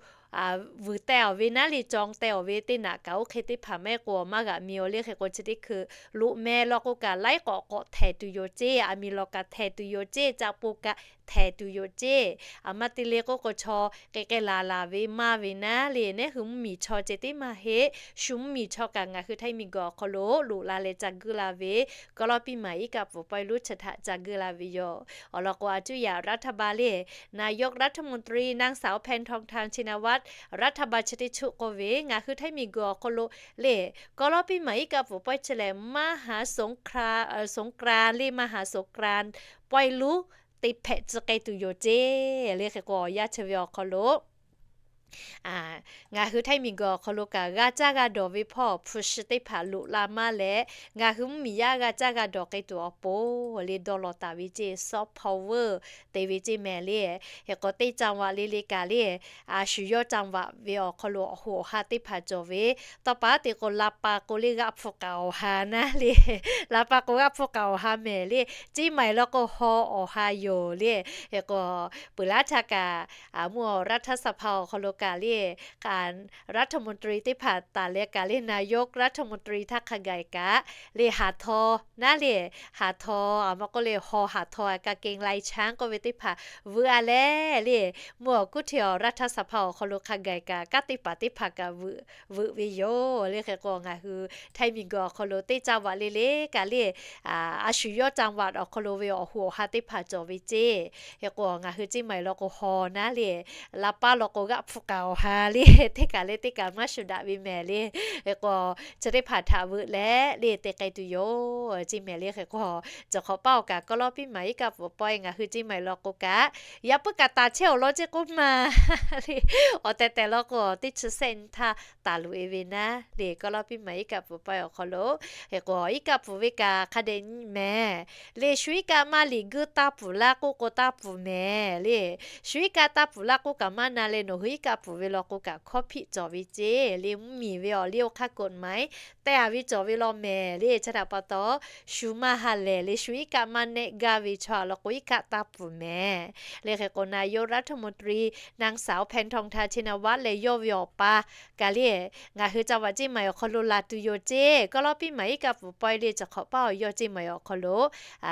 vuiˬ teh-oˬ ve naˉ le, caw teh-oˬ ve teˇ naꞈ kaꞈ oˇ hk'e teˇ hpaˍ maˇ heˆ k'o maˇ g'aꞈ mi-oˬ le. Hk'e k'o chi teˇ hkui loꞈ meh law k'o kaꞈ laiˉ k'awꞈ k'awꞈ htehˍ tuˬ yoˬ ceˇ. Aˬ miˍ lawˬ kaꞈ htehˍ tuˬ yoˬ ceˇ. Caꞈ poˍ kaꞈ htehˍ tuˬ yoˬ ceˇ. Aˬ ma te le k'oˆ k'o, chaw k'ai k'ai laˬ laˬ ve maˇ ve naˉ le, neˉ hui mvuhˇmiˬ chaw ceh tiˉ maˇ heˆ. Shu mvuhˇmiˬ chaw kaꞈ ngaˬ hui Htaiˇ miˬguiˬ awˬ hk'aw lo loꞈ la leh ca guˇ la ve, กอลอปี้ใหม่ iˉ kaˆ pfuhˍ pawehˇ luˉ chi htaꞈ ca guˇ la ve yoˬ. Awˬ lawn k'o, a cuˇ yaꞈ รัฐบาล le, นายกรัฐมนตรี นางสาว แพทองธาร ชินวัตร รัฐบาล chi teˇ chuˆ k'oˆ ve, ngaˬ hui Htaiˇ miˬguiˬ awˬ hk'aw lo le, กอลอปี้ใหม่ iˉ kaˆ pfuhˍ pawehˇ chi lehˬ มหาสงกรานต์ สงกรานต์ le, มหาสงกรานต์ pawehˇ luˉ te hpehꞈ tcuh k'ai tuˬ yoˬ ceˇ le. Hk'e k'o, awˬ yanˇ chi ve awˬ hk'aw lo ngaˬ hui Htaiˇ miˬguiˬ awˬ hk'aw lo kaꞈ g'a caˇ g'a dawˬ ve hpawˇ hpu shi teˇ hpaˍ loꞈ la maˇ leh, ngaˬ hui mvuhˇmiˬ yaˇ g'a caˇ g'a dawˬ k'ai tuˬ awˬ pon le dawˇ law taˍ ve ceˇ, soft power te ve ceˇ mehˍ le. Hk'e k'o, teˇ จังหวัด le le kaꞈ le, a shu yawˇ จังหวัด ve awˬ hk'aw lo awˬ hoꞈ awˬ ha teˇ hpaˍ cawˬ ve, tawˇ pa te k'o, ลำปาง k'o le g'aˆ hpu k'aꞈ awˬ ha naˉ le, ลำปาง k'o g'aˆ hpu k'aꞈ awˬ ha mehˍ le, เชียงใหม่ law k'o haw awˬ ha yoˬ le. Hk'e k'o, peuˬ laˇ htaˇ kaꞈ, mvuhˇ รัฐสภา awˬ hk'aw lo kaꞈ le, รัฐมนตรี teˇ hpaˍ taˍ leh kaꞈ le, นายกรัฐมนตรี htaˇ hk'a gaˬ kaꞈ le, haˍ htaw naˉ le, haˍ htaw, a ma k'oˆ le, haw haˍ htaw, กางเกงลายช้าง k'oˆ ve teˇ hpaˍ vuiˬ a leh le, mvuhˇ awˬ kuˉ hteˇ awˬ รัฐสภา awˬ hk'aw lo hk'a gaˬ kaꞈ kanˉ teˇ hpaˍ teˇ hpaˍ kaꞈ vuiˬ vuiˬ ve yoˬ le. Hk'e k'o, ngaˬ hui Htaiˇ miˬguiˬ awˬ hk'aw lo teˇ จังหวัด le le kaꞈ le, a shu yawˇ จังหวัด awˬ hk'aw lo ve awˬ hoꞈ awˬ ha teˇ hpaˍ cawˬ ve ceˇ. Hk'e k'o, ngaˬ hui เชียงใหม่ law k'o haw naˉ le, ลำปาง law k'o g'aˆ hpu k'aꞈ awˬ ha le, teˇ kaꞈ le teˇ kaꞈ maˇ shu daꞈ ve mehˍ le. Hk'e k'o, chi teˇ hpaˍ htaꞈ vuiˬ leh le te k'ai tuˬ yoˬ ceˇ mehˍ le. Hk'e k'o, cawˬ hk'awꞈ paˇ awˬ kaꞈ กอลอปี้ใหม่ iˉ kaˆ pfuhˍ pawehˇ ngaˬ hui เชียงใหม่ law k'o kaꞈ, yaꞈ puiˉ kaꞈ taˍ chehˇ awˬ lawn ceˇ k'oˆ ma le, awˬ tehˬ tehˬ law k'o, teˇ chi sehˆ nyi htaˇ taˍ loꞈ e ve naˉ le, กอลอปี้ใหม่ iˉ kaˆ pfuhˍ pawehˇ awˬ hk'aw lo. Hk'e k'o, iˉ kaˆ pfuhˍ ve kaꞈ hk'a dehꞈ mehˍ le, shu iˉ kaˆ maˇ liꞈ guiˇ taˇ pfuhˍ laˇ k'oˆ k'o taˇ pfuhˍ mehˍ le. Shu iˉ kaˆ taˇ pfuhˍ laˇ k'oˆ kaꞈ maˇ na leh, nawˬ hui iˉ kaˆ pfuhˍ ve law k'o kaꞈ hkawˇ hpiˆ cawˬ ve ceˇ le. Mvuhˇmiˬ ve awˬ liˇ oˇ hk'aˇ กฎหมาย teh a ve cawˬ ve law mehˍ le. Chi htaꞈ pa taw, shu maˇ ha lehˬ le, shu iˉ kaˆ maˇ nehˆ gaˇ ve chaw a law k'o, iˉ kaˆ taˇ pfuhˍ mehˍ le. Hk'e k'o, นายกรัฐมนตรี นางสาว แพทองธาร ชินวัตร leh yawˇ ve awˬ pa kaꞈ le, ngaˬ hui จังหวัดเชียงใหม่ awˬ hk'aw lo laˬ tuˬ yoˬ ceˇ. กอลอปี้ใหม่ iˉ kaˆ pfuhˍ pawehˇ le cawˬ hk'awꞈ paˇ awˬ yawˇ เชียงใหม่ awˬ hk'aw lo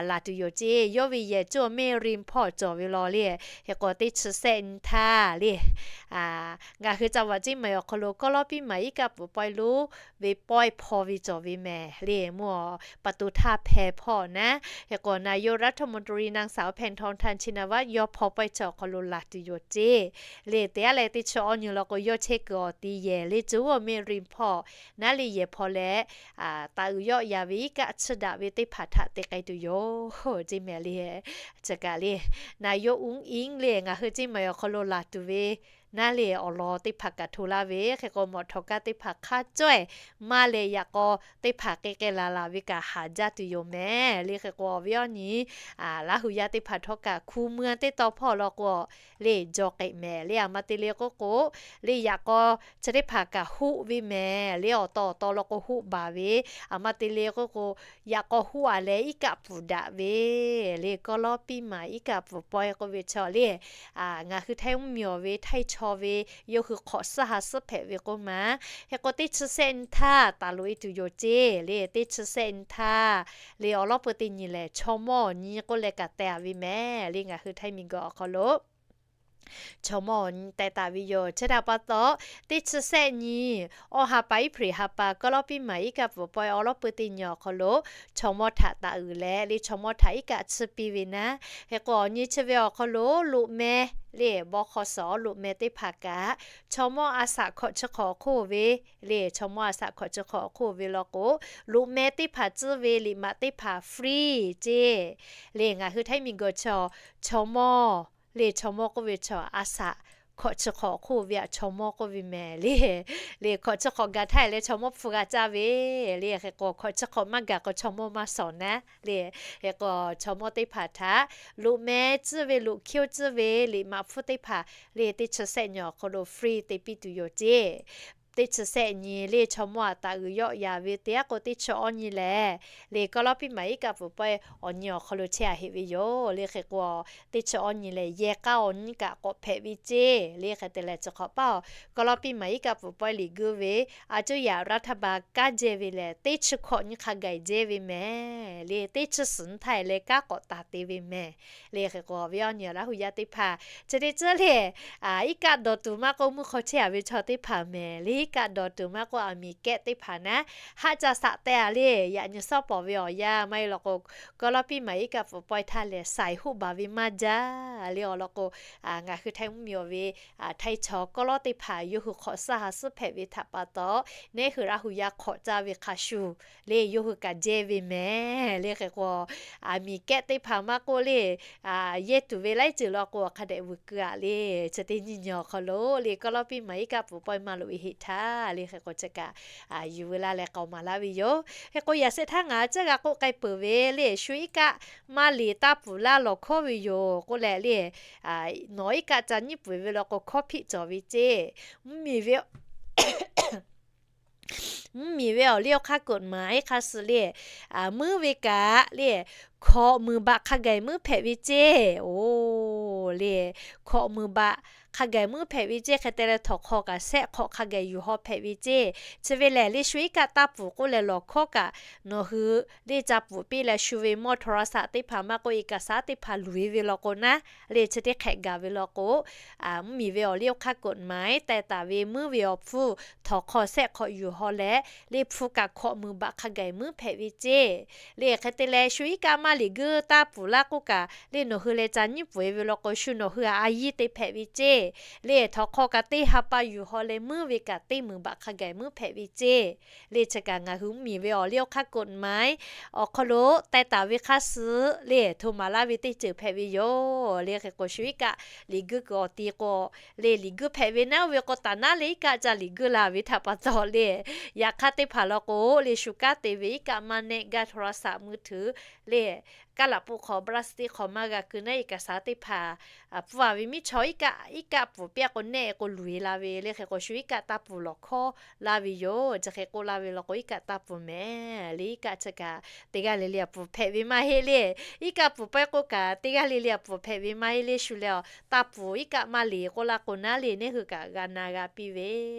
laˬ tuˬ yoˬ ceˇ. Yawˇ ve yehˬ cuˇ แม่ริม hpawˇ cawˬ ve law le. Hk'e k'o, teˇ chi sehˆ nyi htaˇ le, ngaˬ hui จังหวัดเชียงใหม่ awˬ hk'aw lo กอลอปี้ใหม่ iˉ kaˆ pfuhˍ pawehˇ lo ve pawehˇ hpaw ve cawˬ ve mehˍ le, mvuhˇ ประตูท่าแพ hpawˇ naˉ. Hk'e k'o, นายกรัฐมนตรี นางสาว แพทองธาร ชินวัตร yawˇ hpaw pawehˇ chi awˬ hk'aw lo laˬ tuˬ yoˬ ceˇ le. Teˇ aˉ leh teˇ chi awˇ nyi law k'o, yawˇ chehˇ kuiˬ awˬ ti yehˬ le cuˇ แม่ริม hpawˇ naˉ le yehˬ hpaw leh, taˍ uiˍ yawˆ yaˍ ve iˉ kaˆ chiˇ daꞈ ve teˇ hpaˍ htaꞈ te k'ai tuˬ yoˬ ceˇ mehˍ le. Chi kaꞈ le, นายก อุ้งอิ๊ง le ngaˬ hui เชียงใหม่ awˬ hk'aw lo laˬ tuˬ ve naˉ le awˬ lawn teˇ hpaˍ kaꞈ hto laˇ ve. Hk'e k'o, mawꞈ htawˍ kaˇ teˇ hpaˍ hk'aˇ cawehˇ maˇ leh yaꞈ k'aw teˇ hpaˍ k'ai k'ai laˬ laˬ ve kaꞈ haˍ jaˇ tuˬ yoˬ mehˍ le. Hk'e k'o, awˬ viˉ awˬ nyi Laˇ hu yaˇ teˇ hpaˍ htawˇ kaꞈ hku mui-a teˇ taw hpawˇ law k'o, le jaw k'ehꞈ mehˍ le. Aˬ ma te le k'oˆ k'o, le yaꞈ k'aw chi teˇ hpaˍ kaꞈ hoˆ ve mehˍ le. Awˬ taw awˬ taw law k'o hoˆ baˬ ve. Aˬ ma te le k'oˆ k'o, yaꞈ k'aw hoˆ a leh iˉ kaˆ pfuhˍ daꞈ ve le. กอลอปี้ใหม่ iˉ kaˆ pfuhˍ pawehˇ k'oˆ ve chaw le, ngaˬ hui Htaiˇ mvuhˇmiˬ awˬ ve Htaiˇ chaw ve yawˇ hui hk'awꞈ suhˉ ha suhˉ hpehꞈ ve k'oˆ ma. Hk'e k'o, teˇ chi sehˆ nyi htaˇ taˍ loꞈ e tuˬ yoˬ ceˇ le. Teˇ chi sehˆ nyi htaˇ le, awˬ lawˉ peu teˇ nyi lehˬ, chaw mawˇ awˬ nyi k'oˆ leh kaꞈ teh a ve mehˍ le. Ngaˬ hui Htaiˇ miˬguiˬ awˬ hk'aw lo chaw mawˇ awˬ nyi teh taˍ ve yoˬ. Chi htaꞈ pa taw, teˇ chi sehˆ nyi awˬ ha pa iˉ hpreꞈ ha pa กอลอปี้ใหม่ iˉ kaˆ pfuhˍ pawehˇ awˬ lawˉ peu teˇ nyi awˬ hk'aw lo chaw mawˇ htaꞈ taˍ uiˍ leh le, chaw mawˇ htaꞈ iˉ kaˆ chiˇ piˇ ve naˉ. Hk'e k'o, awˬ nyi chi ve awˬ hk'aw lo loꞈ meh le, baw hk'aw suhˍ awˬ loꞈ meh teˇ hpaˍ kaꞈ chaw mawˇ a shaꞈ hkawꞈ chi hk'awꞈ awˬ hk'oˆ ve le, chaw mawˇ a shaꞈ hkawꞈ chi hk'awꞈ awˬ hk'oˆ ve law k'o, loꞈ meh teˇ hpaˍ tcuhˉ ve liꞈ maꞈ teˇ hpaˍ free ceˇ le. Ngaˬ hui Htaiˇ miˬguiˬ chaw, chaw mawˇ le chaw mawˇ k'oˆ ve chaw a shaꞈ hkawꞈ chi hk'awꞈ hk'oˆ ve aꞈ chaw mawˇ k'oˆ ve mehˍ le. Le hkawꞈ chi hk'awꞈ gaˬ htaˇ leh chaw mawˇ hpu g'a caˇ ve le. Hk'e k'o hkawꞈ chi hk'awꞈ maˇ gaˬ k'o chaw mawˇ maˇ shawˍ naˉ le. Hk'e k'o chaw mawˇ teˇ hpaˍ htaꞈ loꞈ meh tcuhˇ ve loꞈ hkiˇ tcuhˇ ve liꞈ maꞈ hpfuhˇ teˇ hpaˍ le teˇ chi sehˆ nyi awˬ hk'aw lo free te piˇ tuˬ yoˬ ceˇ. Teˇ chi sehˆ nyi le chaw mawˇ aꞈ taˍ uiˍ yawˆ yaˍ ve teˇ g'aˇ k'o teˇ chi awˇ nyi lehˬ le Kawˇlawˇpiˆ maˍ iˉ kaˆ pfuhˍ pawehˇ awˬ nyi awˬ hk'aw lo chehˇ a heˆ ve yoˬ le. Hk'e k'o teˇ chi awˇ nyi lehˬ yehˬ k'aˇ awˬ nyi kaꞈ k'awꞈ hpehꞈ ve ceˇ le. Hk'e te leh chi hk'awꞈ paˇ Kawˇlawˇpiˆ maˍ iˉ kaˆ pfuhˍ pawehˇ liꞈ guˇ ve a cuˇ yaꞈ raˇ htaˇ ba kaˉ jehˇ ve lehˬ teˇ chi hkawꞈ nyi hk'a gaˬ jehˇ ve mehˍ le. Teˇ chi suhˍ nyi htaˇ leh kanˉ k'awꞈ taˍ te ve mehˍ le. Hk'e k'o ve awˬ nyi Laˇ hu yaˇ teˇ hpaˍ chi teˇ ceuˬ le iˉ kaˆ dawˬ tuˬ maˇ k'oˆ mvuhˇ hk'aw chehˇ a ve chaw teˇ hpaˍ mehˍ le. Iˉ kaˆ dawˬ tuˬ maˇ k'oˆ aˬ miˍ kehˆ teˇ hpaˍ naˉ haˆ ca shaꞈ teh a le. Yaꞈ nyi suhˉ pawˍ ve awˬ yanˇ maˇ heˆ law k'o Kawˇlawˇpiˆ maˍ iˉ kaˆ pfuhˍ pawehˇ htaˇ lehˬ shaiˍ hoˆ baˬ ve maˇ jaˇ le. Awˬ lawn k'o ngaˬ hui Htaiˇ mvuhˇmiˬ awˬ ve Htaiˇ chaw kawˇ lawˉ teˇ hpaˍ yawˇ hui hk'awꞈ suhˉ ha suhˉ hpehꞈ ve htaꞈ pa taw neˉ hui Laˇ hu yaˇ hk'awꞈ caˇ ve hk'a shuˍ le yawˇ hui kaꞈ jehˇ ve mehˍ le. Hk'e k'o aˬ miˍ kehˆ teˇ hpaˍ maˇ k'oˆ le yehˇ tuˬ ve laiˉ ceuˬ law k'o hk'a dehꞈ vuiˬ keu a le. Chi teˇ nyi nyi awˬ hk'aw lo le Kawˇlawˇpiˆ maˍ iˉ kaˆ pfuhˍ pawehˇ maˇ loꞈ e heˆ htaˇ le. Hk'e k'o chi kaꞈ yuˬ veu laˇ leh k'aoˍ maˍ laˇ ve yoˬ. Hk'e k'o yaꞈ shehˆ htaˇ ngaˬ caˇ g'a k'oˆ k'ai peuˬ ve le shu iˉ kaˆ maˇ liꞈ taˇ pfuhˍ laˇ lawˬ hkawˉ ve yoˬ k'oˆ leh le nawˬ iˉ kaˆ ca nyiˉ pfuhˍ ve law k'o hkawˇ hpiˆ cawˬ ve ceˇ. Mvuhˇmiˬ ve mvuhˇmiˬ ve awˬ liˇ awˬ hk'aˇ กฎหมาย hk'a suh le muiˉ ve kaꞈ le hkawꞈ muiˬ baꞈ hk'a gaˬ muiˉ hpehꞈ ve ceˇ. Oˬ le hkawꞈ muiˬ baꞈ hk'a gaˬ muiˉ hpehꞈ ve ceˇ. Hk'e te leh htawnˍ hk'aw kaꞈ shehˆ hk'awꞈ hk'a gaˬ yuˬ haw hpehꞈ ve ceˇ. Chi ve lehˬ le shu iˉ kaˆ taˇ pfuhˍ k'oˆ leh lawˬ hkawˉ kaꞈ nawˬ hui le ca pfuhˍ piˇ leh shu ve mawˇ โทรศัพท์ teˇ hpaˍ maˇ k'oˆ เอกสาร teˇ hpaˍ luˬ e ve law k'o naˉ le chi teˇ hk'ehꞈ gaˬ ve law k'o mvuhˇmiˬ ve awˬ liˇ awˬ hk'aˇ กฎหมาย teh taˍ ve muiˉ ve awˬ hpfuhˇ htawnˍ hk'aw shehˆ hk'awꞈ yuˬ haw leh le hpu kaꞈ hkawꞈ muiˬ baꞈ hk'a gaˬ muiˉ hpehꞈ ve ceˇ. Le hk'e te leh shu iˉ kaˆ maˇ liꞈ guiˇ taˇ pfuhˍ laˇ k'oˆ kaꞈ le nawˬ hui leh ca nyiˉ pfuhˍ e ve law k'o shu nawˬ hui a yiˇ te hpehꞈ ve ceˇ. Le htawnˍ hk'aw kaꞈ teˇ ha pa yuˬ haw leh muiˉ ve kaꞈ teˇ muiˬ baꞈ hk'a gaˬ muiˉ hpehꞈ ve ceˇ. Le chi kaꞈ ngaˬ hui mvuhˇmiˬ ve awˬ liˇ awˬ hk'aˇ กฎหมาย awˬ hk'aw lo teh taˍ ve hk'a suh le hto maˍ laˇ ve teˇ ceuˬ hpehꞈ ve yoˬ. Le hk'e k'o shu iˉ kaˆ liꞈ guiˇ kuiˬ awˬ ti k'o le liꞈ guiˇ hpehꞈ ve naˉ oˇ ve k'o taˍ naˉ le iˉ kaˆ ca liꞈ guiˇ la ve htaꞈ pa taw le yaꞈ hk'aˇ teˇ hpaˍ law k'o le shu kanˉ te ve iˉ kaˆ maˇ nehˆ gaˇ โทรศัพท์มือถือ le kaˇ laꞈ pun hk'aw พลาสติก hk'aw maˇ g'a keu naˉ เอกสาร teˇ hpaˍ pfuhˇ a ve miˉ chaw iˉ kaˆ iˉ kaˆ pfuhˍ piˇ a k'o nehˆ k'o luˬ e la ve le. Hk'e k'o shu iˉ kaˆ taˇ pfuhˍ lawˬ hkawˉ laˇ ve yoˬ. Chi hk'e k'oˆ laˇ ve law k'o iˉ kaˆ taˇ pfuhˍ mehˍ le. Iˉ kaˆ chi kaꞈ teˇ g'aˇ le le a pfuhˍ hpehꞈ ve maˇ heˆ le. Iˉ kaˆ pfuhˍ pawehˇ k'oˆ kaꞈ teˇ g'aˇ le le a pfuhˍ hpehꞈ ve maˇ heˆ le. Shu leh a taˇ pfuhˍ iˉ kaˆ maˇ liꞈ k'oˆ laˇ k'o naˉ le neˉ hui kaꞈ g'a na g'a piˇ ve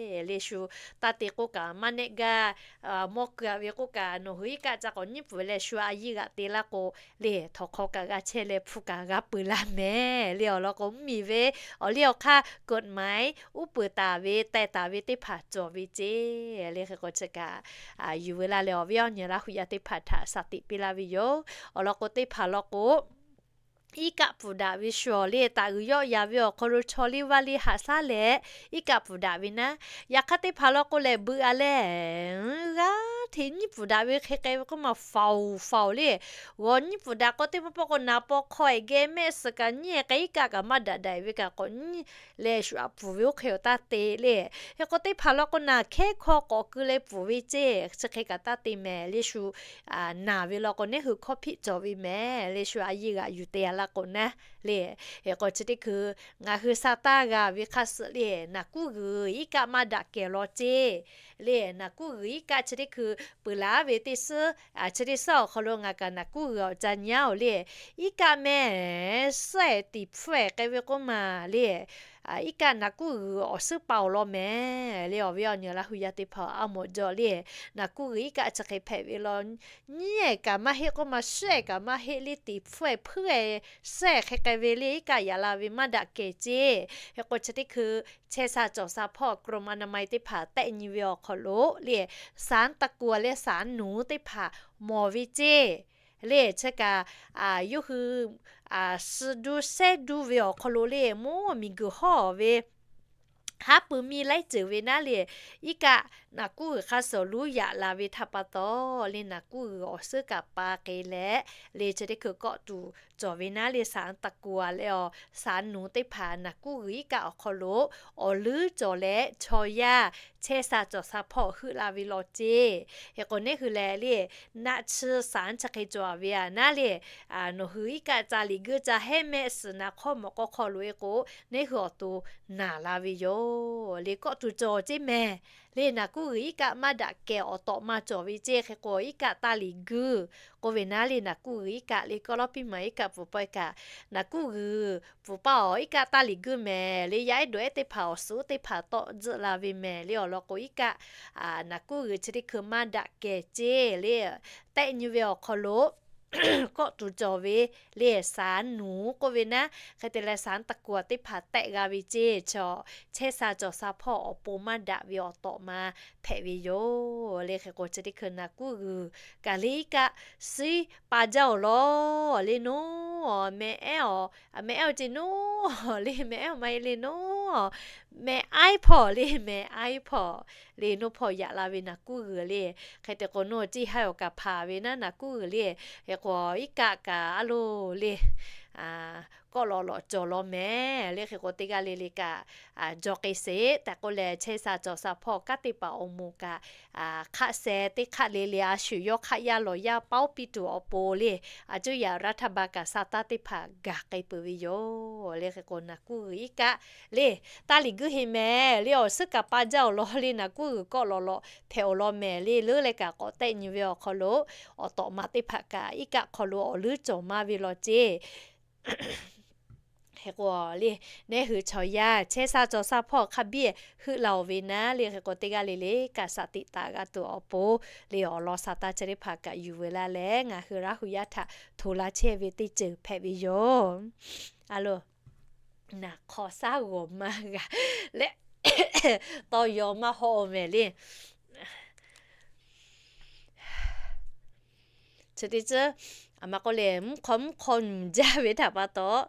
le. Shu taˇ te k'oˆ kaꞈ maˇ nehˆ gaˇ mawˇ keu a ve k'oˆ kaꞈ nawˬ hui iˉ kaˆ ca k'awꞈ nyiˉ pfuhˍ leh shu a yiˇ g'aꞈ te laˇ k'o le htawnˍ hk'aw kaꞈ g'a chehˇ leh hpu kaꞈ g'a peuˬ laˇ mehˍ le. Awˬ lawn k'o mvuhˇmiˬ ve awˬ liˇ awˬ hk'aˇ กฎหมาย uˉ peunˍ taˍ ve teh taˍ ve teˇ hpaˍ cawˬ ve ceˇ. Le hk'e k'o chi kaꞈ yuˬ veu laˇ leh awˬ viˉ awˬ nyi Laˇ hu yaˇ teˇ hpaˍ htaꞈ shaˍ tiꞈ piˇ laˇ ve yoˬ. Awˬ lawn k'o teˇ hpaˍ law k'o iˉ kaˆ pfuhˍ daꞈ ve shu awˬ le taˍ uiˍ yawˆ yaˍ ve awˬ hk'aw lo chaw liˇ vaˇ liˇ haꞈ shaˉ leh iˉ kaˆ pfuhˍ daꞈ ve naˉ. Yaꞈ hk'aˇ teˇ hpaˍ law k'o lehˬ beuꞈ a leh g'aˇ hteꞈ nyiˉ pfuhˍ daꞈ ve hk'e k'ai ve k'oˆ ma faoˍ faoˍ le g'awˬ nyiˉ pfuhˍ daꞈ k'o teˇ pawˆ pawˆ k'o naˍ paw hk'aw e geh mehˆ suhˍ kaꞈ nyiˉ e k'ai iˉ kaˆ kaꞈ maˇ daꞈ daꞈ ve kaꞈ k'awꞈ nyiˉ leh shu aꞈ pfuhˍ ve oˇ hk'e awˬ taˇ te le. Hk'e k'o teˇ hpaˍ law k'o naˍ hkehˉ hkawˇ k'awꞈ keu leh pfuhˍ ve ceˇ. Chi hk'e kaꞈ taˇ te mehˍ le shu naˬ ve law k'o neˉ hui hkawˇ hpiˆ cawˬ ve mehˍ le. Shu a yiˇ g'aꞈ yuˬ te a laˇ k'o naˉ le. Hk'e k'o chi teˇ hkui ngaˬ hui sha taˇ g'a ve hk'a suh le naˍ kuˉ g'uiˬ iˉ kaˆ maˇ daꞈ kehˬ law ceˇ. Le naˍ kuˉ g'uiˬ iˉ kaˆ chi teˇ hkui peuˬ laˉ ve teˇ suhˉ chi teˇ suhˉ awˬ hk'aw lo ngaˬ kaꞈ naˍ kuˉ g'uiˬ awˬ ca nyi a oˬ le. Iˉ kaˆ mehˍ suhˉ e tiˍ hpfuhˇ e k'ai ve k'oˆ ma le iˉ kaˆ naˍ kuˉ g'uiˬ awˬ suhˉ pa awˬ lawn mehˍ le. Awˬ viˉ awˬ nyi Laˇ hu yaˇ teˇ hpaˍ a mawˬ jaw le naˍ kuˉ g'uiˬ iˉ kaˆ chi hk'e hpehꞈ ve law nyiˉ e kaꞈ maˇ heˆ k'oˆ ma suhˉ e kaꞈ maˇ heˆ le tiˍ hpfuhˇ e hpfuhˇ e suhˉ e hk'e k'ai ve le iˉ kaˆ yaꞈ la ve maˇ daꞈ kehˬ ceˇ. Hk'e k'o chi teˇ hkui chehˇ sha cawˬ sha hpawˇ กรมอนามัย teˇ hpaˍ tehˆ nyi ve awˬ hk'aw lo le สารตะกั่ว leh สารหนู teˇ hpaˍ mawˬ ve ceˇ. Le chi kaꞈ yawˇ hui suh duˇ sehˉ duˇ ve awˬ hk'aw lo le mvuhˇ miˬguiˬ hawˇ ve haˉ pui miˇ laiˉ ceuˬ ve naˉ le iˉ kaˆ naˍ kuˉ g'uiˬ hk'a suhˍ luˉ yaꞈ la ve htaꞈ pa taw, le naˍ kuˉ g'uiˬ awˬ suhˉ kaꞈ pa k'e leh, le chi teˇ hkui kawˆ tuˬ cawˬ ve naˉ le สารตะกั่ว le awˬ สารหนู teˇ hpaˍ naˍ kuˉ g'uiˬ iˉ kaˆ awˬ hk'aw lo awˬ leuˉ cawˬ leh chaw yaˇ chehˇ sha cawˬ sha hpawˇ heuˆ la ve law ceˇ. Hk'e k'o neˇ hui lehˬ le, naˆ tsuhˇ สาร chi hk'e cawˬ ve a naˉ le, nawˬ hui iˉ kaˆ ca liꞈ guiˇ ca hehˉ mehˆ suhˍ naˍ hk'awˇ mawꞈ k'aw hk'aw lo e k'o, neˇ hui awˬ to naˬ la ve yoˬ. Le kawˆ tuˬ cawˬ ceˇ mehˍ. Le naˍ kuˉ g'uiˬ iˉ kaˆ maˇ daꞈ kehˬ awˬ tawꞈ ma cawˬ ve ceˇ. Hk'e k'o iˉ kaˆ taˇ liꞈ guiˇ k'oˆ ve naˉ le naˍ kuˉ g'uiˬ iˉ kaˆ le kawˆ lawˉ piˇ maˍ iˉ kaˆ pfuhˍ pawehˇ kaꞈ, naˍ kuˉ g'uiˬ pfuhˍ paˇ awˬ iˉ kaˆ taˇ liꞈ guiˇ mehˍ. Le yaˇ ehˉ dawˬ ehˉ teˇ hpaˍ awˬ suhˉ teˇ hpaˍ tawˆ tzuhˆ la ve mehˍ. Le awˬ lawn k'o iˉ kaˆ naˍ kuˉ g'uiˬ chi teˇ hkui maˇ daꞈ kehˬ ceˇ. Le tehˆ nyi ve awˬ hk'aw lo kawˆ tuˬ cawˬ ve le สารหนู k'oˆ ve naˉ, hk'e te leh สารตะกั่ว teˇ hpaˍ tehˆ g'a ve ceˇ. Chaw chehˇ sha cawˬ sha hpawˇ awˬ pon maˇ daꞈ ve awˬ tawꞈ ma hpehꞈ ve yoˬ. Le hk'e k'o chi teˇ hkui naˍ kuˉ g'uiˬ kaꞈ le iˉ kaˆ suiˉ pa jaˇ awˬ lawn le naˉ, meh ehˉ awˬ, meh ehˉ awˬ ceˇ naˉ, le meh ehˉ awˬ maˇ heˆ le naˉ, meh aiˉ hpawˇ le meh aiˉ hpawˇ le naˉ hpawˇ yaꞈ la ve naˍ kuˉ g'uiˬ le. Hk'e te k'o naˉ ceˇ haiˉ awˬ kaꞈ hpanˍ ve naˉ naˍ kuˉ g'uiˬ le. Hk'e k'o iˉ kaˆ kaꞈ a loˬ le kawˆ lawꞈ lawꞈ cawˬ law mehˍ. Le hk'e k'o teˇ g'aˇ le le kaꞈ jaw k'ai sheˍ tehꞈ k'oˆ leh chehˇ sha cawˬ sha hpawˇ kanˉ teˇ hpaˍ awˬ moˍ kaꞈ hk'aˆ sheh teˇ hk'aˆ le le a shuˍ yawˇ hk'aˆ yaˇ lawˬ yaˇ paoˉ piˇ tuˬ awˬ pon le, a cuˇ yaꞈ รัฐบาล kaꞈ sa taˇ teˇ hpaˍ gaˬ k'ai peuˬ ve yoˬ. Le hk'e k'o naˍ kuˉ g'uiˬ iˉ kaˆ le taˇ liꞈ guiˇ heˆ mehˍ. Le awˬ suhˉ kaꞈ pa jaˇ awˬ lawn le naˍ kuˉ g'uiˬ kawˆ lawꞈ lawꞈ hpehꞈ awˬ lawn mehˍ. Le leuˉ leh kaꞈ k'awꞈ tehˆ nyi ve awˬ hk'aw lo awˬ tawꞈ ma teˇ hpaˍ kaꞈ iˉ kaˆ hk'aw lo awˬ leuˉ cawˬ maˇ ve law ceˇ. Hk'e k'o le, neˇ hui chaw yaˇ chehˇ sha cawˬ sha hpawˇ hk'a biˇ heuˆ la-oˬ ve naˉ le. Hk'e k'o teˇ g'aˇ le le kaꞈ shaˍ tiꞈ taˍ g'a tuˬ awˬ pon le awˬ lawn sa taˇ chi teˇ hpaˍ kaꞈ yuˬ veu laˇ leh ngaˬ hui Laˇ hu yaˇ htaꞈ hto laˇ chehˇ ve teˇ ceuˬ hpehꞈ ve yoˬ. A loˬ, naˬ hk'aw shaˉ g'awˬ maˇ g'a leh tawˇ yaw maˇ hawˆ-oˬ mehˍ le. Chi teˇ ceuˬ a ma k'oˆ le, mvuhˇ hk'aw mvuhˇ hk'aw nyuˬ jaˇ ve htaꞈ pa taw,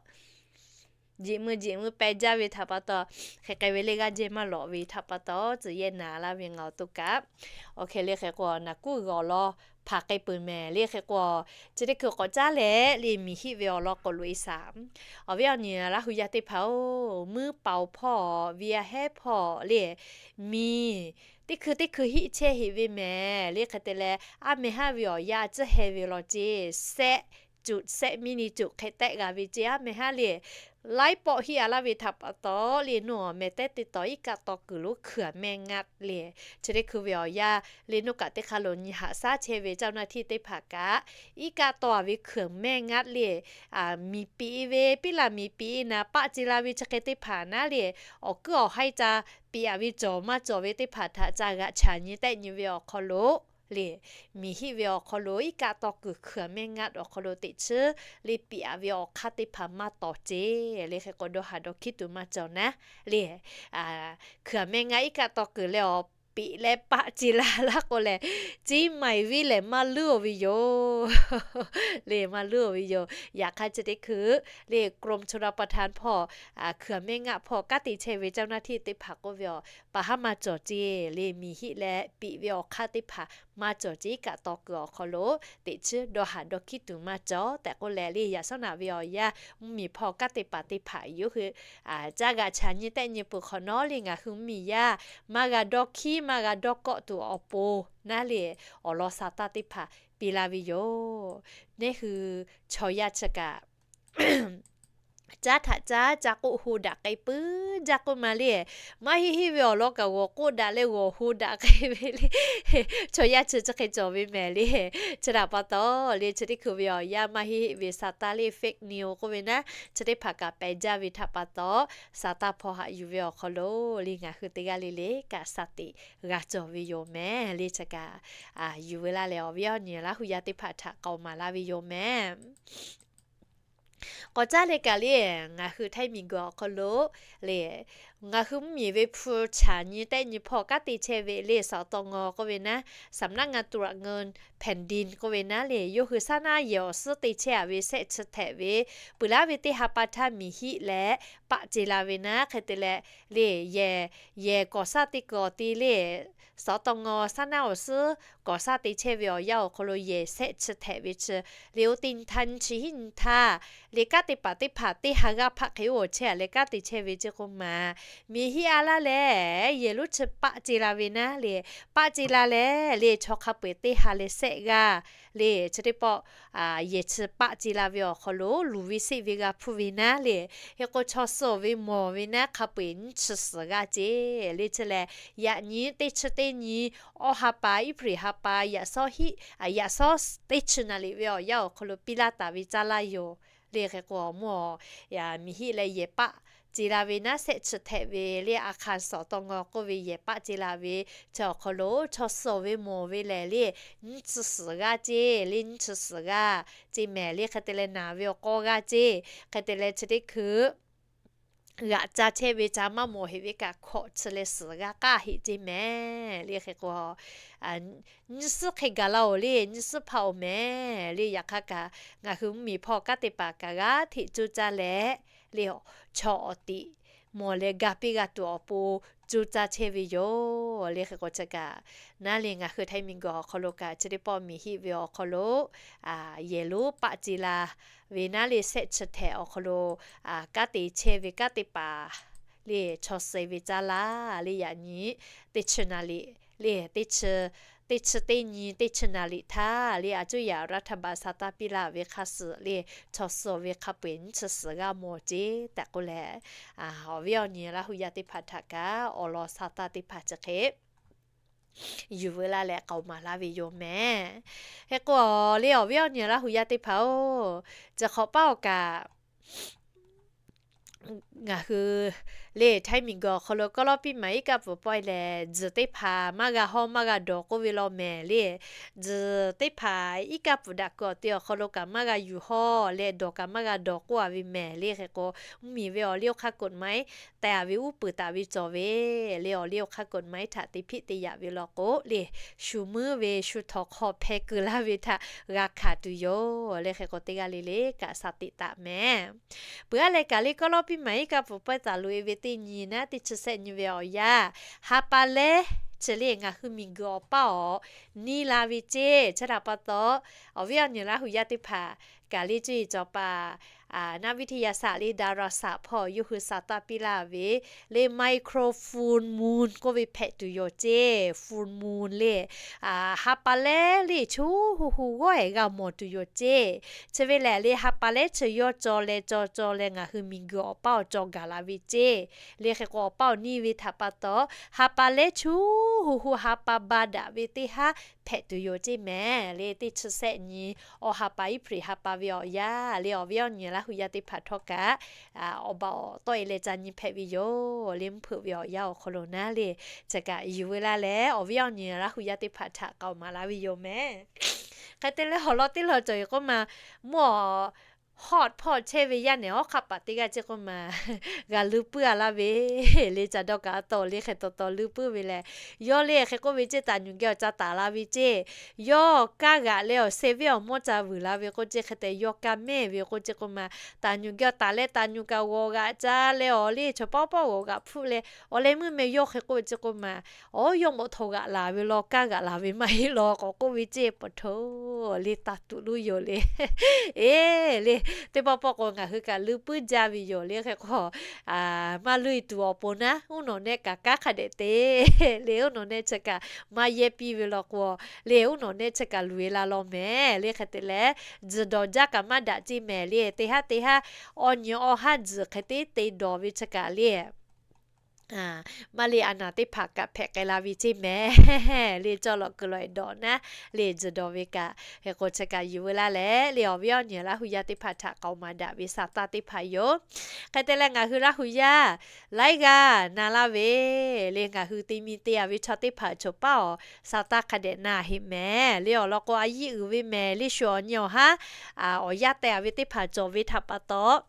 jeꞈ mui jeꞈ mui peh jaˇ ve htaꞈ pa taw, hk'e k'ai ve le g'aˇ jehˇ maˇ lawꞈ ve htaꞈ pa taw, tcuh yehˇ naˍ laˇ ve ngaˬ awˬ to kaꞈ. Awˬ hk'e le hk'e k'o naˍ kuˉ g'uiˬ awˬ lawn hpanˍ k'ai peuˬ mehˍ le. Hk'e k'o chi teˇ hkui k'awꞈ caˉ leh le miˬ hiˆ ve awˬ lawn k'awꞈ loꞈ e shaˍ. Awˬ viˉ awˬ nyi Laˇ hu yaˇ teˇ hpaˍ-oˬ, muiˉ paoˍ hpawˇ, viˇ a hehˉ hpawˇ le miˬ teˇ hkui teˇ hkui hiˆ chehˇ heꞈ ve mehˍ le. Hk'e te leh aˉ meh haˉ ve awˬ yanˇ tcuhˉ heh ve law ceˇ, sehˆ cuꞈ sehˆ miˇ ni cuꞈ hk'e tehˆ g'a ve ceˇ. Aˉ meh haˉ le laiˉ pawˆ hiˆ a laˇ ve htaꞈ pa taw le naˉ mehˍ tehˉ teˇ taw iˉ kaˆ taw kuiˬ lo hkuiˬ mehˆ ngaˆ le chi teˇ hkui ve awˬ yanˇ le naˉ kaꞈ teˇ hk'a lo nyi haꞈ shaˉ chehˇ ve เจ้าหน้าที่ teˇ hpaˍ kaꞈ iˉ kaˆ taw a ve hkuiˬ mehˆ ngaˆ le miˬ piꞈ ve piˉ laˬ miˬ piꞈ naˍ paˆ ce la ve chi hk'e teˇ hpaˍ naˉ le awˬ kuiˉ awˬ haiˇ ca piꞈ a ve cawˬ maˇ cawˬ ve teˇ hpaˍ htaꞈ ca g'aꞈ chaꞈ nyi tehˆ nyi ve awˬ hk'aw lo le miˬ hiˆ ve awˬ hk'aw lo iˉ kaˆ taw kuiˬ hkuiˬ mehˆ ngaˆ awˬ hk'aw lo teꞈ chiˉ le piꞈ a ve awˬ hk'aˇ teˇ hpaˍ maˇ tawˍ ceˇ. Le hk'e k'o dawˇ haˍ dawˇ hkiˉ tuˬ maˇ cawˬ naˉ le hkuiˬ mehˆ ngaˆ iˉ kaˆ taw kuiˬ leh awˬ piꞈ leh paˆ ce la laˇ k'o lehˬ, ciˉ maiˍ viˉ lehˬ maˇ leuˉ-oˬ ve yoˬ. Le maˇ leuˉ-oˬ ve yoˬ. Yaꞈ hk'aˇ chi teˇ hkui le กรมชลประทาน hpawˇ hkuiˬ mehˆ ngaˆ hpawˇ kanˉ te chehˇ ve เจ้าหน้าที่ teˇ hpaˍ k'oˆ ve awˬ pa haˉ maˇ cawˬ ceˇ. Le miˬ hiˆ leh piꞈ ve awˬ hk'aˇ teˇ hpaˍ maˇ cawˬ ceˇ iˉ kaˆ taw kuiˬ awˬ hk'aw lo teꞈ chiˉ dawˇ haˍ dawˇ hkiˉ tuˬ maˇ cawˬ tehꞈ k'oˆ leh le yaꞈ shawˉ naꞈ ve awˬ yanˇ mvuhˇmiˬ hpawˇ kanˉ te paˍ teˇ hpaˍ yawˇ hui caˇ g'aꞈ chaꞈ nyi tehˆ nyi peuˬ hk'awꞈ nawˉ le ngaˬ hui mvuhˇmiˬ yaˇ maˇ g'a dawˇ hkiˉ maˇ g'a dawˇ kawˆ tuˬ awˬ pon naˉ le awˬ lawn sa taˇ teˇ hpaˍ piˇ laˇ ve yoˬ. Neˇ hui chaw yaˇ chi kaꞈ caˉ htaꞈ caˉ ca k'oˆ ho daꞈ k'ai puiˉ jaˇ k'oˆ ma le. Maˇ heˆ heˆ ve awˬ lawn kaꞈ g'awˬ k'oˆ daꞈ leh g'awˬ ho daꞈ k'ai ve le. Chaw yaˇ chi chi hk'e cawˬ ve mehˍ le. Chi htaꞈ pa taw le chi teˇ hkui ve awˬ yanˇ maˇ heˆ heˆ ve sa taˇ le fake news k'oˆ ve naˉ chi teˇ hpaˍ kaꞈ pehˬ jaˇ ve htaꞈ pa taw, sa taˇ hpawˇ haꞈ yuˬ ve awˬ hk'aw lo le ngaˬ hui teˇ g'aˇ le le kaꞈ sa teꞈ g'a cawˬ ve yoˬ mehˍ le. Chi kaꞈ yuˬ ve laˇ leh awˬ viˉ awˬ nyi Laˇ hu yaˇ teˇ hpaˍ htaꞈ k'aoˍ maˍ laˇ ve yoˬ mehˍ. K'awꞈ caˉ leh kaꞈ le ngaˬ hui Htaiˇ miˬguiˬ awˬ hk'aw lo le Ngaˬ hui mvuhˇmiˬ ve hpu chaꞈ nyi tehˆ nyi hpawˇ kanˉ te chehˇ ve le สตง k'oˆ ve naˉ, สำนักงานตรวจเงินแผ่นดิน k'oˆ ve naˉ le, yawˇ hui saˉ naˉ yehˬ awˬ suhˉ te chehˇ a ve shehˆ chi htehꞈ ve, peuˬ laˇ ve teˇ ha pa htaˇ miˬ hiˆ leh paˆ ce la ve naˉ hk'e te leh le, yehˬ, yehˬ ก่อสร้าง te kuiˬ awˬ te le สตง saˉ naˉ awˬ suhˉ ก่อสร้าง te chehˇ ve awˬ yanˇ awˬ hk'aw lo yehˬ shehˆ chi htehꞈ ve chi le, oˇ teˇ nyi htaˇ nyiˇ chi hiˆ nyi htaˇ le, kanˉ te paˍ teˇ hpaˍ teˇ ha g'aˇ hpaˆ hk'e oˇ awˬ chehˇ a leh kanˉ te chehˇ ve ceˇ k'oˆ maˍ. Miˬ hiˆ a laˇ leh yehˬ lonˉ chi paˆ ce la ve naˉ le, paˆ ce la leh le chaw hk'a peu-eˬ teˇ ha leh shehˆ g'aˇ le, chi teˇ pawˆ yehˬ chi paˆ ce la ve awˬ hk'aw lo luˬ ve seˆ ve g'a hpuˇ ve naˉ le, hk'e k'o chaw suh ve mawˬ ve naˉ hk'a peu-eˬ nyiˇ chi suhˍ g'aˇ ce le. Chi lehˬ yaꞈ nyi teˇ chi teˇ nyi awˇ ha pa April ha pa yaꞈ shawˉ hiˆ, yaꞈ shawˉ teˇ chi naˍ riˍ ve awˬ yanˇ awˬ hk'aw lo piˇ laˇ taˍ ve caˇ laˇ yoˬ le. Hk'e k'o mvuhˇ miˬ hiˆ leh yehˬ paˆ ce la ve naˉ shehˆ chi htehꞈ ve le, อาคาร สตง k'oˆ ve yehˬ paˆ ce la ve chi awˬ hk'aw lo chaw suh ve mawˬ ve lehˬ le, nyiˇ chi suhˍ g'aˇ ce le, nyiˇ chi suhˍ g'aˇ ce mehˍ le. Hk'e te leh naˍ ve awˬ k'aw g'aˇ ce, hk'e te leh chi teˇ hkui g'aꞈ ca chehˇ ve ca maˇ mawˬ heꞈ ve kaꞈ hkawꞈ chi leh suhˍ g'aˇ k'aˇ heꞈ ce mehˍ le. Hk'e k'o nyiˇ suhˉ hk'e gaˬ la-oˬ le, nyiˇ suhˉ hpaˇ-oˬ mehˍ le. Yaꞈ hk'aˇ kaꞈ ngaˬ hui mvuhˇmiˬ hpawˇ kanˉ te paˍ kaꞈ g'aˇ hteꞈ coˇ caˇ leh le, chaw awˬ tiꞈ mawˬ leh ga piˇ g'a tuˬ awˬ pon coˇ caˇ chehˇ ve yoˬ le. Hk'e k'o chi kaꞈ naˉ le ngaˬ hui Htaiˇ miˬguiˬ awˬ hk'aw lo kaꞈ chi teˇ pawˆ miˬ hiˆ ve awˬ hk'aw lo yehˬ lonˉ paˆ ce la ve naˉ le shehˆ chi htehꞈ awˬ hk'aw lo kanˉ te chehˇ ve kanˉ te paˍ le chaw suh ve caˇ laˇ le, yaꞈ nyi teˇ chi naˍ riˍ le, teˇ chi teˇ nyi teˇ chi naˍ riˍ htaˇ le, a cuˇ yaꞈ รัฐบาล sa taˇ piˇ laˇ ve hk'a suhˍ le, chaw suh ve hk'a peu-eˬ nyiˇ chi suhˍ g'aˇ mawˬ ce tehꞈ k'oˆ leh, awˬ viˉ awˬ nyi Laˇ hu yaˇ teˇ hpaˍ htaꞈ kaꞈ awˬ lawn sa taˇ teˇ hpaˍ chi hk'e yuˬ veu laˇ leh k'aoˍ maˍ laˇ ve yoˬ mehˍ. Hk'e k'o le awˬ viˉ awˬ nyi Laˇ hu yaˇ teˇ hpaˍ-oˬ, chi hk'awꞈ paˉ awˬ kaꞈ ngaˬ hui le Htaiˇ miˬguiˬ awˬ hk'aw lo กะลอกปีใหม่ iˉ kaˆ pfuhˍ pawehˇ lehˬ, tzuhˬ teˇ hpaˍ maˇ g'a hawˇ maˇ g'a dawˬ k'oˆ ve law mehˍ le. Tzuhˬ teˇ hpaˍ iˉ kaˆ pfuhˍ daꞈ kuiˬ awˬ te awˬ hk'aw lo kaꞈ maˇ g'a yuˬ hawˇ leh dawˬ kaꞈ maˇ g'a dawˬ k'oˆ a ve mehˍ le. Hk'e k'o mvuhˇmiˬ ve awˬ liˇ awˬ hk'aˇ กฎหมาย teh a ve uˉ peunˍ taˍ ve cawˬ ve le, awˬ liˇ awˬ hk'aˇ กฎหมาย htaꞈ te hpiˆ te yaꞈ ve law k'o le, shu muiˉ ve shu htawnˍ hk'aw hpeh keu laˇ ve htaꞈ g'a hkanˍ tuˬ yoˬ le. Hk'e k'o teˇ g'aˇ le le kaꞈ shaˍ teꞈ taˍ mehˍ. Peuˬ aˉ leh kaꞈ le กะลอกปีใหม่ iˉ kaˆ pfuhˍ pawehˇ taˍ loꞈ e ve teˇ nyi naˉ teˇ chi shehˆ nyi ve awˬ yanˇ, ha pa lehˉ chi le ngaˬ hui miˬguiˬ awˬ paˇ awˬ niˇ la ve ceˇ. Chi htaꞈ pa taw, awˬ viˉ awˬ nyi Laˇ hu yaˇ teˇ hpaˍ kaꞈ le cuˇ yiˍ cawˬ paˍ นักวิทยาศาสตร์ le ดาราศาสตร์ hpawˇ yawˇ hui sa taˇ piˇ laˇ ve le, micro full moon k'oˆ ve hpehꞈ tuˬ yoˬ ceˇ. Full moon le ha pa lehˉ le chu hu hu g'awˇ ehˍ g'a mawˬ tuˬ yoˬ ceˇ. Chi ve lehˬ le ha pa lehˉ chi yawˇ caw leh caw caw leh ngaˬ hui miˬguiˬ awˬ paˇ awˬ caw gaˬ la ve ceˇ. Le hk'e k'o awˬ paˇ awˬ niˇ ve htaꞈ pa taw, ha pa lehˉ chu hu hu ha pa ba daꞈ ve teˇ haˉ hpehꞈ tuˬ yoˬ ceˇ mehˍ le. Teˇ chi shehˆ nyi awˬ ha pa iˉ hpri ha pa ve awˬ yanˇ le, awˬ viˉ awˬ nyi Laˇ hu yaˇ teˇ hpaˍ htawˇ kaꞈ awˬ baˬ awˬ tawˆ e leh ca nyi hpehꞈ ve yoˬ le. Mvuhˇ hpeuꞈ ve awˬ yanˇ awˬ hk'aw lo naˉ le, chi kaꞈ yuˬ veu laˇ leh awˬ viˉ awˬ nyi Laˇ hu yaˇ teˇ hpaˍ htaꞈ k'aoˍ maˍ laˇ ve yoˬ mehˍ. Hk'e te leh awˬ lawn teˇ lawn cawˬ e k'oˆ ma, mvuhˇ awˬ hawˆ hpawˇ chehˇ ve yaˇ nehˬ awˬ hk'aˇ paˍ teˇ g'aˇ ceˇ k'oˆ ma, g'a leuˉ puiˉ a laˇ ve le. Caˬ dawˇ kaꞈ a taw le hk'e taw taw leuˉ puiˉ ve lehˬ, yawˇ le hk'e k'oˆ ve ceˇ, taˍ nyuˬ geh awˬ ca taˍ la ve ceˇ. Yawˇ kaˇ g'aꞈ leh awˬ sheh venˇ awˬ mawˇ ca vuiˬ la ve k'oˆ ceˇ. Hk'e te yawˇ kaˇ mehˇ ve k'oˆ ceˇ k'oˆ ma, taˍ nyuˬ geh awˬ taˍ leh taˍ nyuˬ kaꞈ g'awˬ g'aꞈ ca leh awˬ le chaw pawˆ pawˆ g'awˬ g'aꞈ hpfuhˆ leh awˬ leh meuˇ meh yawˇ hk'e k'oˆ ve ceˇ k'oˆ ma, awˬ yawˇ mawꞈ htaw g'aꞈ laˬ ve law kaˇ g'aꞈ laˬ ve maˇ heˆ law k'awꞈ k'oˆ ve ceˇ. Paˍ htoꞈ le taˇ tuˬ loˇ yoˬ le. Eˬ le, teˇ pawˆ pawˆ k'o ngaˬ hui kaꞈ leuˉ puiˉ jaˇ ve yoˬ le. Hk'e k'o maˇ leuˉ e tuˬ awˬ pon naˉ, uˉ nawˬ nehˆ kaꞈ kanˉ hk'a dehꞈ te le, uˉ nawˬ nehˆ chi kaꞈ maˇ yehˇ piˇ ve law k'o le, uˉ nawˬ nehˆ chi kaꞈ luˬ e la law mehˍ le. Hk'e te leh, tzuhˬ dawˬ jaˇ kaꞈ maˇ daꞈ ceˇ mehˍ le. Teˇ haˉ teˇ haˉ awˬ nyi awˬ haˉ tzuhˬ hk'e te te dawˬ ve chi kaꞈ le maˇ le a naˍ teˇ hpaˍ kaꞈ hpehꞈ k'ai la ve ceˇ mehˍ le. Cawˇ lawꞈ kuiˬ lawꞈ e dawˬ naˉ le, tzuhˬ dawˬ ve kaꞈ hk'e k'o chi kaꞈ yuˬ veu laˇ leh le, awˬ viˉ awˬ nyi Laˇ hu yaˇ teˇ hpaˍ htaꞈ k'aoˍ maˍ daꞈ ve sa taˇ teˇ hpaˍ yoˬ. Hk'e te leh ngaˬ hui Laˇ hu yaˇ laiˉ g'aˇ na laˇ ve le, ngaˬ hui te mi te a ve chaw teˇ hpaˍ choˬ paˉ awˬ sa taˇ hk'a dehꞈ na heˆ mehˍ le. Awˬ lawn k'o a yiˇ uiˍ ve mehˍ le, shu awˬ nyi awˬ haˉ awˬ yaˇ teh a ve teˇ hpaˍ cawˬ ve htaꞈ pa taw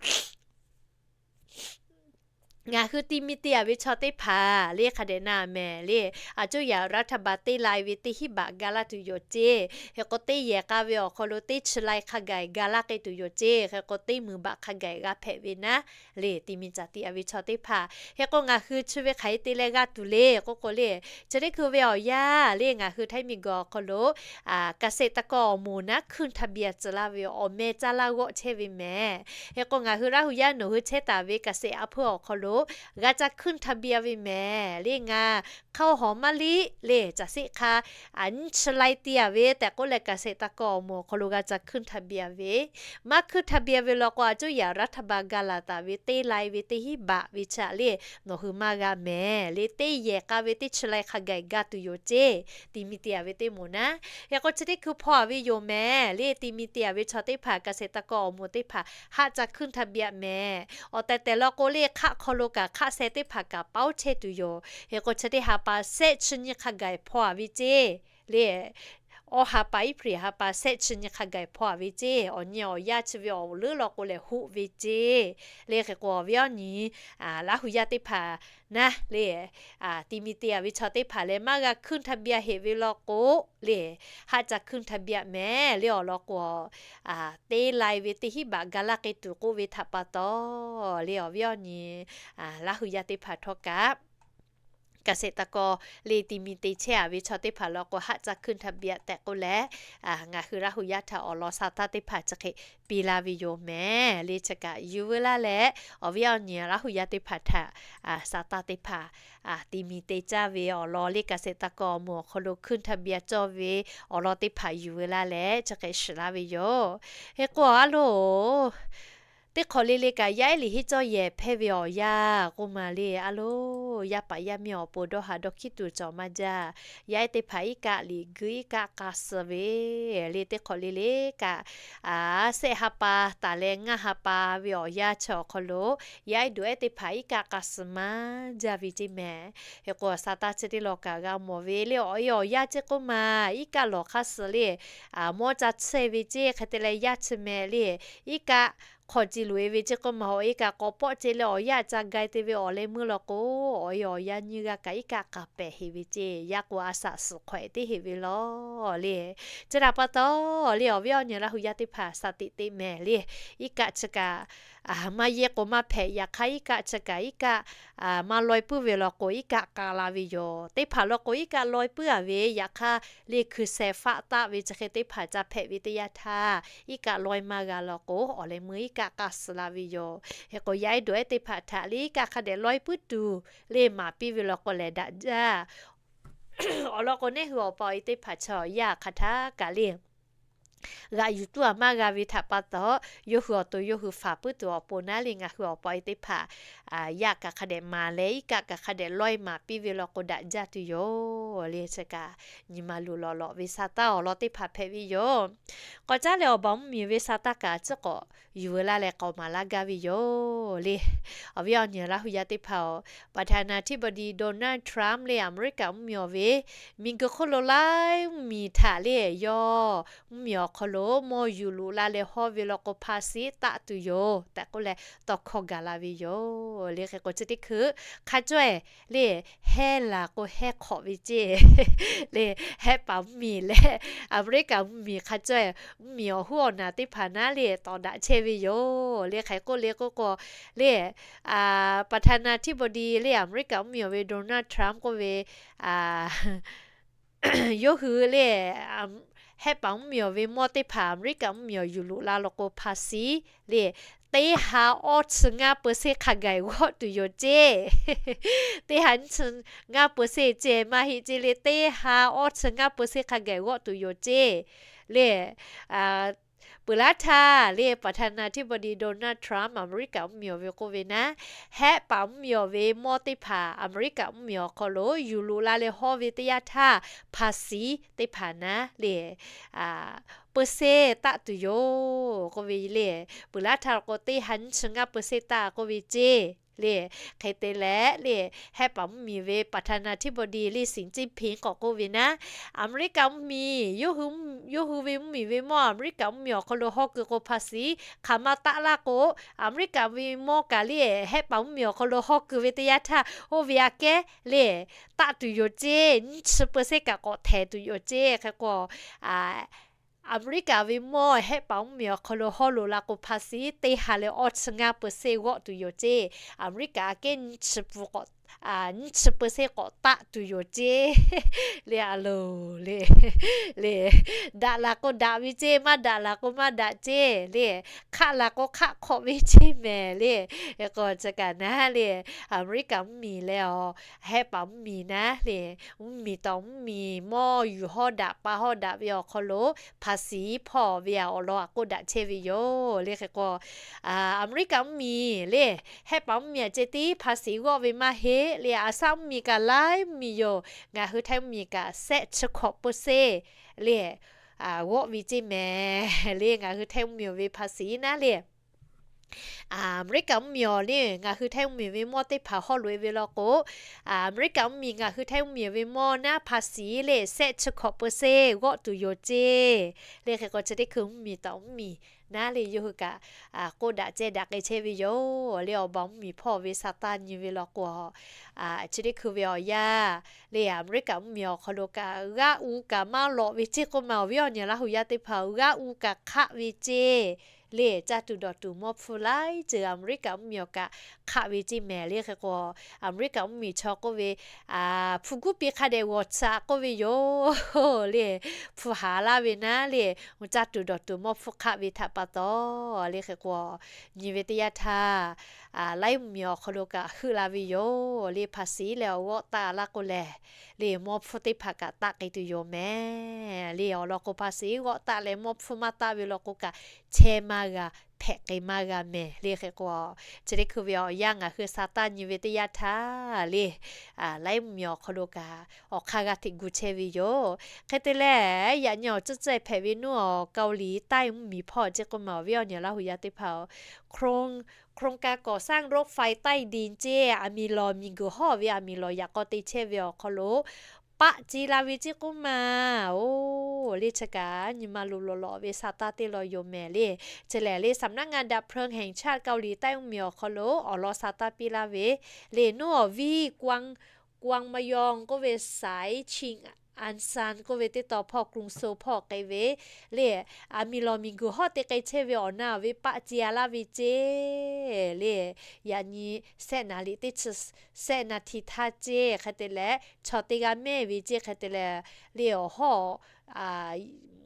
ngaˬ hui ti mi te-a ve chaw teˇ hpaˍ le hk'a dehꞈ na mehˍ le, อนุญาตรัฐบาล teˇ lai ve teˇ hinˉ baꞈ ga laˇ tuˬ yoˬ ceˇ. Hk'e k'o, teˇ yehˬ k'a ve awˬ hk'aw lo teˇ chi lai hk'a gaˬ ga laˇ k'ai tuˬ yoˬ ceˇ. Hk'e k'o, teˇ meunˍ baꞈ hk'a gaˬ g'a hpehꞈ ve naˉ le, ti mi caˍ te-a ve chaw teˇ hpaˍ. Hk'e k'o, ngaˬ hui chi ve hk'aˬ hk'e te leh g'a tuˬ le k'oˆ k'o le, chi teˇ hkui ve awˬ yanˇ le ngaˬ hui Htaiˇ miˬguiˬ awˬ hk'aw lo เกษตรกร awˬ moˍ naˉ ขึ้นทะเบียน tcuh laˇ ve awˬ meh caˇ laˇ g'awˆ chehˇ ve mehˍ. Hk'e k'o, ngaˬ hui Laˇ hu yaˇ nawˬ hui chehˇ taˍ ve เกษตรอำเภอ awˬ hk'aw lo g'a ca ขึ้นทะเบียน ve mehˍ le. Ngaˬ hk'aˇ hawˍ maˇ liˇ le, caˬ seˆ hk'a nyiˇ chi lai te-a ve tehꞈ k'oˆ leh เกษตรกร awˬ moˍ awˬ hk'aw lo g'a ca ขึ้นทะเบียน ve, maˇ ขึ้นทะเบียน ve law k'o, อนุญาตรัฐบาล ga laˬ taˍ ve teˇ lai ve teˇ hinˉ baꞈ ve chaw le nawˬ hui maˇ g'a mehˍ le. Teˇ yehˬ k'a ve teˇ chi lai hk'a gaˬ ga tuˬ yoˬ ceˇ, ti mi te-a ve teˇ moˍ naˉ. Hk'e k'o, chi teˇ hkui hpaw-a ve yoˬ mehˍ le, ti mi te-a ve chaw teˇ hpaˍ เกษตรกร awˬ moˍ teˇ hpaˍ haˆ ca ขึ้นทะเบียน mehˍ. Awˬ tehˬ tehˬ law k'o le, hk'aˆ hk'aw lo kaꞈ hk'aˆ seh teˇ hpaˍ kaꞈ paoˉ chehˇ tuˬ yoˬ. Hk'e k'o, chi teˇ ha pa sehˆ chi nyi hk'a gaˬ hpaw-a ve ceˇ le. Awˇ ha pa April ha pa sehˆ chi nyi hk'a gaˬ hpaw-a ve ceˇ. Awˬ nyi awˬ yanˇ chi ve awˬ leuˉ law k'o lehˬ hoˆ ve ceˇ le. Hk'e k'o, awˬ viˉ awˬ nyi Laˇ hu yaˇ teˇ hpaˍ naˉ le, ti mi te-a ve chaw teˇ hpaˍ leh maˇ g'a ขึ้นทะเบียน heˆ ve law k'o le, haˆ ca ขึ้นทะเบียน mehˍ le. Awˬ lawn k'o, teˇ lai ve teˇ hinˉ baꞈ ga laˇ k'ai tuˬ k'oˆ ve htaꞈ pa taw le, awˬ viˉ awˬ nyi Laˇ hu yaˇ teˇ hpaˍ htawˇ kaꞈ เกษตรกร le ti mi te chehˇ-a ve chaw teˇ hpaˍ law k'o, haˆ ca ขึ้นทะเบียน tehꞈ k'oˆ leh, ngaˬ hui Laˇ hu yaˇ htaꞈ awˬ lawn sa taˇ teˇ hpaˍ chi hk'e piˇ laˇ ve yoˬ mehˍ le. Chi kaꞈ yuˬ veu laˇ leh, awˬ viˉ awˬ nyi Laˇ hu yaˇ teˇ hpaˍ htaꞈ sa taˇ teˇ hpaˍ ti mi te caˇ ve awˬ lawn le เกษตรกร awˬ moˍ awˬ hk'aw lo ขึ้นทะเบียน cawˇ ve awˬ lawn teˇ hpaˍ yuˬ veu laˇ leh chi hk'e shiˍ laˇ ve yoˬ. Hk'e k'o, a loˬ, teˇ hk'awꞈ le le kaꞈ yaˇ ehˉ liꞈ henˇ cawˇ yehˬ hpehˇ ve awˬ yanˇ k'oˆ ma le, a loˬ, yaˇ paˍ yaˇ miˇ awˬ pon dawˇ haˍ dawˇ hkiˉ tuˬ cawˬ maˇ jaˇ. Yaˇ ehˉ teˇ hpaˍ iˉ kaˆ liꞈ gui iˉ kaˆ k'a suh ve le, teˇ hk'awꞈ le le kaꞈ sehˆ ha pa taˍ leh ngaˇ ha pa ve awˬ yanˇ chi awˬ hk'aw lo yaˇ ehˉ duˬ ehˉ teˇ hpaˍ iˉ kaˆ k'a suh maˇ jaˇ ve ceˇ mehˍ. Hk'e k'o, sa taˇ chi teˇ law kaꞈ g'a mawˬ ve le, awˬ e awˬ yanˇ ceˇ k'oˆ ma, iˉ kaˆ lawˬ hk'aˇ suh le mawˇ ca tsuhˇ-e ve ceˇ. Hk'e te leh yaˇ chi mehˍ le, iˉ kaˆ hk'aw ce loꞈ-e ve ceˇ k'oˆ ma, awˬ e kaꞈ k'awꞈ pawˆ ce leh awˬ yanˇ ca ga-e te ve awˬ leh meuˇ law k'o, awˬ e awˬ yanˇ nyiˇ g'aˇ kaꞈ iˉ kaˆ k'a pehˍ heˆ ve ceˇ. Yaˇ k'o a shaꞈ suhˍ hk'awꞈ-e teˇ heˆ ve law le. Chi htaꞈ pa taw le, awˬ viˉ awˬ nyi Laˇ hu yaˇ teˇ hpaˍ sa teꞈ teˇ mehˍ le. Iˉ kaˆ chi kaꞈ maˇ yehˇ k'o maˇ hpehꞈ. Yaꞈ hk'aˇ iˉ kaˆ chi kaꞈ iˉ kaˆ maˇ laweh puiˉ ve law k'o, iˉ kaˆ k'a la ve yoˬ. Teˇ hpaˍ law k'o, iˉ kaˆ laweh puiˉ-a ve, yaꞈ hk'aˇ le hkui sheh faˆ taˆ ve chi hk'e teˇ hpaˍ ca hpehꞈ ve teˇ yanˇ htaˇ, iˉ kaˆ laweh maˇ g'a law k'o, awˬ leh meuˇ iˉ kaˆ k'a suh la ve yoˬ. Hk'e k'o, yaˇ ehˉ duˬ ehˉ teˇ hpaˍ htaꞈ le iˉ kaˆ hk'a dehꞈ laweh puiˉ tuˬ le maˍ piˇ ve law k'o lehˬ daꞈ jaˇ. Awˬ lawn k'o, neˇ hui awˬ pa awˬ e teˇ hpaˍ chaw yaˇ hk'a htaˇ kaꞈ le g'aꞈ yuˬ tuˬ-a maˇ g'a ve htaꞈ pa taw, yawˇ hui awˬ to yawˇ hui faˍ puiˉ tuˬ awˬ pon naˉ le, ngaˬ hui awˬ pa awˬ e teˇ hpaˍ yaˇ kaꞈ hk'a dehꞈ maˍ leh, iˉ kaˆ kaꞈ hk'a dehꞈ laweh maˍ piˇ ve law k'o daꞈ jaˇ tuˬ yoˬ le. Chi kaꞈ nyi ma luˬ lawꞈ lawꞈ ve sa taˇ awˬ lawn teˇ hpaˍ hpehꞈ ve yoˬ. K'awꞈ caˉ leh awˬ baˬ mvuhˇmiˬ ve sa taˇ kaꞈ chi k'awꞈ yuˬ veu laˇ leh k'awꞈ maˍ laˇ gaˇ ve yoˬ le. Awˬ viˉ awˬ nyi Laˇ hu yaˇ teˇ hpaˍ-oˬ, ประธานาธิบดี Donald Trump le Aˍmeˍriˆkaꞈ mvuhˇmiˬ awˬ ve miˬguiˬ hk'oˆ lo laiˉ mvuhˇmiˬ htaꞈ le yawˇ mvuhˇmiˬ awˬ hk'aw lo mawˇ yuˬ loꞈ la leh hawˇ ve law k'o, ภาษี taˆ tuˬ yoˬ tehꞈ k'oˆ leh tawˇ hkawˇ gaˬ la ve yoˬ le. Hk'e k'o, chi teˇ hkui hk'a cawˇ-e le, hehˇ laˬ k'o hehˇ hk'awꞈ ve ceˇ le. Hehˆ paˍ mvuhˇmiˬ leh Aˍmeˍriˆkaꞈ mvuhˇmiˬ hk'a cawˇ-e, mvuhˇmiˬ awˬ hoˉ awˬ naˬ teˇ hpaˍ naˉ le tawˍ daꞈ chehˇ ve yoˬ le. Hk'e k'oˆ le k'oˆ k'o le, ประธานาธิบดี le Aˍmeˍriˆkaꞈ mvuhˇmiˬ awˬ ve Donald Trump k'oˆ ve, yawˇ hui le hehˆ paˍ mvuhˇmiˬ awˬ ve mawˇ teˇ hpaˍ Aˍmeˍriˆkaꞈ mvuhˇmiˬ awˬ yuˬ loꞈ la law k'o, ภาษี le teˇ ha awˇ chi ngaˇ เปอร์เซ็นต์ hk'a gaˬ g'awˆ tuˬ yoˬ ceˇ. Teˇ ha nyiˇ chi ngaˇ เปอร์เซ็นต์ ceˇ maˇ heˆ ceˇ le, teˇ ha awˇ chi ngaˇ เปอร์เซ็นต์ hk'a gaˬ g'awˆ tuˬ yoˬ ceˇ le. Peuˬ laˇ htaˇ le, ประธานาธิบดี Donald Trump Aˍmeˍriˆkaꞈ mvuhˇmiˬ awˬ ve k'oˆ ve naˉ, hehˆ paˍ mvuhˇmiˬ awˬ ve mawˇ teˇ hpaˍ Aˍmeˍriˆkaꞈ mvuhˇmiˬ awˬ hk'aw lo yuˬ loꞈ la leh hawˇ ve teˇ yanˇ htaˇ, ภาษี teˇ hpaˍ naˉ le เปอร์เซ็นต์ taˆ tuˬ yoˬ k'oˆ ve le. Peuˬ laˇ htaˇ k'o, teˇ ha nyiˇ chi ngaˇ เปอร์เซ็นต์ taˆ k'oˆ ve ceˇ le. Hk'e te leh le, hehˆ paˍ mvuhˇmiˬ ve ประธานาธิบดี le 习近平 k'awꞈ k'oˆ ve naˉ, Aˍmeˍriˆkaˍ mvuhˇmiˬ, yawˇ hui ve mvuhˇmiˬ ve mawˇ Aˍmeˍriˆkaˍ mvuhˇmiˬ awˬ hk'aw lo haw kuiˬ k'o ภาษี hk'aˬ ma taˆ laˇ k'o, Aˍmeˍriˆkaˍ ve mawˇ kaꞈ le hehˆ paˍ mvuhˇmiˬ awˬ hk'aw lo haw kuiˬ ve teˇ yanˇ htaˇ oˇ ve aꞈ kehˉ le taˆ tuˬ yoˬ ceˇ, nyiˇ chi เปอร์เซ็นต์ kaꞈ k'awꞈ htehˍ tuˬ yoˬ ceˇ. Hk'e k'o, Aˍmeˍriˆkaˍ ve mawˇ hehˆ paˍ mvuhˇmiˬ awˬ hk'aw lo haw loꞈ la k'o ภาษี teˇ ha leh awˇ chi ngaˇ เปอร์เซ็นต์ g'awˆ tuˬ yoˬ ceˇ. Aˍmeˍriˆkaˍ aꞈ kehˉ nyiˇ chi pun k'awꞈ nyiˇ chi เปอร์เซ็นต์ k'awꞈ taˆ tuˬ yoˬ ceˇ le. A loˬ le, le, daꞈ laˬ k'o daꞈ ve ceˇ, maˇ daꞈ laˬ k'o maˇ daꞈ ceˇ le, hk'aˆ laˬ k'o hk'aˆ hk'awꞈ ve ceˇ mehˍ le. K'o chi kaꞈ naˉ le, Aˍmeˍriˆkaˍ mvuhˇmiˬ leh awˬ hehˆ paˍ mvuhˇmiˬ naˉ le, mvuhˇmiˬ tawˍ mvuhˇmiˬ mawˇ yuˬ hawˉ daꞈ pa hawˉ daꞈ ve awˬ hk'aw lo ภาษี hpawˇ ve aꞈ awˬ lawn aꞈ k'oˆ daꞈ chehˇ ve yoˬ le. Hk'e k'o, Aˍmeˍriˆkaˍ mvuhˇmiˬ le, hehˆ paˍ mvuhˇmiˬ aꞈ ceh tiˉ ภาษี g'awˆ ve maˇ heˆ le, aˬ saˉ mvuhˇmiˬ kaꞈ laiˉ mvuhˇmiˬ yoˬ. Ngaˬ hui Htaiˇ mvuhˇmiˬ kaꞈ shehˆ chi hkawꞈ เปอร์เซ็นต์ le g'awˆ ve ceˇ mehˍ le. Ngaˬ hui Htaiˇ mvuhˇmiˬ ve ภาษี naˉ le, Aˍmeˍriˆkaˍ mvuhˇmiˬ awˬ le, ngaˬ hui Htaiˇ mvuhˇmiˬ ve mawˇ teˇ hpaˍ hawˉ loꞈ e ve law k'o, Aˍmeˍriˆkaˍ mvuhˇmiˬ ngaˬ hui Htaiˇ mvuhˇmiˬ ve mawˇ naˉ ภาษี le shehˆ chi hkawꞈ เปอร์เซ็นต์ g'awˆ tuˬ yoˬ ceˇ le. Hk'e k'o chi teˇ hkui mvuhˇmiˬ tawˍ mvuhˇmiˬ naˉ le yawˇ hui kaꞈ k'oˆ daꞈ ceh daꞈ k'ai chehˇ ve yoˬ le. Awˬ baˬ mvuhˇmiˬ hpawˇ ve sa taˇ nyi ve law k'o, chi teˇ hkui ve awˬ yanˇ le, Aˍmeˍriˆkaˍ mvuhˇmiˬ awˬ hk'aw lo kaꞈ g'aˇ u kaꞈ maˇ lawꞈ ve ceˇ k'oˆ ma awˬ viˉ awˬ nyi Laˇ hu yaˇ teˇ hpaˍ, g'aˇ u kaꞈ hk'aˆ ve ceˇ le. Caˇ tuˬ dawˬ tuˬ mawˇ hpfuhˇ laiˉ ceuˬ Aˍmeˍriˆkaˍ mvuhˇmiˬ awˬ kaꞈ hk'aˆ ve ceˇ mehˍ le. Hk'e k'o, Aˍmeˍriˆkaˍ mvuhˇmiˬ chaw k'oˆ ve, hpu guˉ piˇ hk'a dehꞈ g'awˬ tsuhꞈ k'oˆ ve yoˬ le. Hpu haˍ laˇ ve naˉ le, caˇ tuˬ dawˬ tuˬ mawˇ hpfuhˇ hk'aˆ ve htaꞈ pa taw le. Hk'e k'o, nyi ve teˇ yanˇ htaˇ, laiˉ mvuhˇmiˬ awˬ hk'aw lo kaꞈ heuˆ la ve yoˬ le. ภาษี leh awˬ g'awˆ taˆ laˇ k'o lehˬ le, mawˇ hpfuhˇ teˇ hpaˍ kaꞈ taˆ k'ai tuˬ yoˬ mehˍ le. Awˬ lawn k'o ภาษี g'awˆ taˆ leh mawˇ hpfuhˇ maˇ taˆ ve law k'o kaꞈ chehˇ maˇ g'a, hpehꞈ k'ai maˇ g'a mehˍ le. Hk'e k'o, chi teˇ hkui ve awˬ yanˇ ngaˬ hui sa taˇ nyi ve teˇ yanˇ htaˇ le, laiˉ mvuhˇmiˬ awˬ hk'aw lo kaꞈ awˬ hk'aˇ g'a hteꞈ gu chehˇ ve yoˬ. Hk'e te leh, yaꞈ nyi awˬ ceuˬ ceuˬ hpehꞈ ve nuˇ awˬ เกาหลีใต้ mvuhˇmiˬ hpawˇ ceˇ k'oˆ ma awˬ viˉ awˬ nyi Laˇ hu yaˇ teˇ hpaˍ-oˬ, โครงการก่อสร้างรถไฟใต้ดิน ceˇ, aˬ miˍ lawˬ miˬ guiˬ hawˉ ve aˬ miˍ lawˬ yaꞈ k'aw te chehˇ ve awˬ hk'aw lo paˆ ce la ve ceˇ k'oˆ ma. Oˬ, le chi kaꞈ nyi ma lo lawˬ lawˬ ve sa taˇ teˇ law yoˬ mehˍ le. Chi lehˬ le สำนักงานดับเพลิงแห่งชาติเกาหลีใต้ mvuhˇmiˬ awˬ hk'aw lo awˬ lawn sa taˇ piˇ laˇ ve le, nuˇ awˬ viˉ กวาง กวางมะยอง k'oˆ ve สายชิงอันซาน k'oˆ ve teˇ taw hpawˇ กรุงโซล hpawˇ k'ai ve le, aˬ miˍ lawˬ miˬ guiˬ hawˉ te k'ai chehˇ ve awˬ na awˬ ve paˆ ce a laˇ ve ceˇ le. Yaꞈ nyi shehˆ naˍ riˍ teˇ chi shehˆ naˍ tiˍ htaˇ ceˇ hk'e te leh, chaw teˇ g'aˇ mehˇ ve ceˇ hk'e te leh, le awˬ hawˉ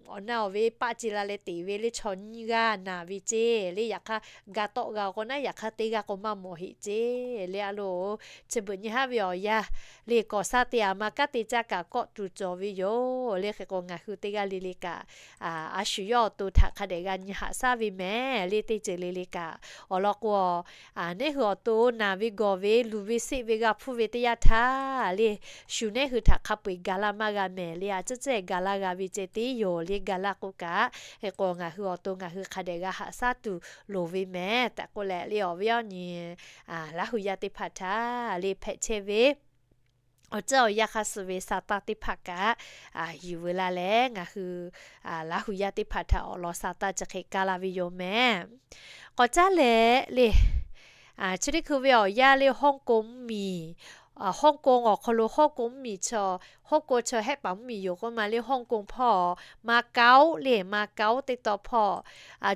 awˬ na awˬ ve paˆ ce la leh teꞈ ve le chaw nyiˇ g'aˇ naˍ ve ceˇ le. Yaꞈ hk'aˇ ga tawˆ g'a k'o naˉ, yaꞈ hk'aˇ teˇ g'aˇ k'o maˇ mawˬ heˆ ceˇ le. A loˬ, chi beuꞈ nyi haˉ ve awˬ yanˇ le, kawˍ saˉ te aˬ ma kanˉ te caˇ kaꞈ kawˆ tuˬ cawˬ ve yoˬ le. Hk'e k'o ngaˬ hui teˇ g'aˇ le le kaꞈ, a shu yawˇ awˬ to htaꞈ hk'a dehꞈ g'a nyi haꞈ shaˉ ve mehˍ le. Teˇ ceuˬ le le kaꞈ awˬ lawn k'o, neˇ hui awˬ to naˬ ve gawˬ ve luˬ ve seˆ ve g'a hpuˇ ve teˇ yanˇ htaˇ le, shu neˇ hui htaꞈ hk'a peu-eˬ ga laˇ maˇ g'a mehˍ le. A cehˇ cehˇ ga laˇ g'a ve ceh tiˉ yoˬ le. Ga laˇ k'o kaꞈ, hk'e k'o ngaˬ hui awˬ to ngaˬ hui hk'a dehꞈ g'a haꞈ shaˉ tuˬ loˍ ve mehˍ tehꞈ k'oˆ leh le, awˬ viˉ awˬ nyi Laˇ hu yaˇ teˇ hpaˍ htaꞈ le hpehꞈ chehˇ ve awˬ ceuˬ awˬ yanˇ hk'a suh ve sa taˇ teˇ hpaˍ kaꞈ yuˬ veu la leh, ngaˬ hui Laˇ hu yaˇ teˇ hpaˍ htaꞈ awˬ lawn sa taˇ chi hk'e kaˇ la ve yoˬ mehˍ. K'awꞈ caˉ leh le, chi teˇ hkui ve awˬ yanˇ le, Hawˇ k'oˍ mvuhˇmiˬ, Hawˇ k'oˍ awˬ hk'aw lo Hawˇ k'oˍ mvuhˇmiˬ chaw, Hawˇ k'oˍ chaw hehˆ paˍ mvuhˇmiˬ yoˬ k'oˆ ma le. Hawˇ k'oˍ hpawˇ Maˍ kaoˉ le, Maˍ kaoˉ teˇ taw hpawˇ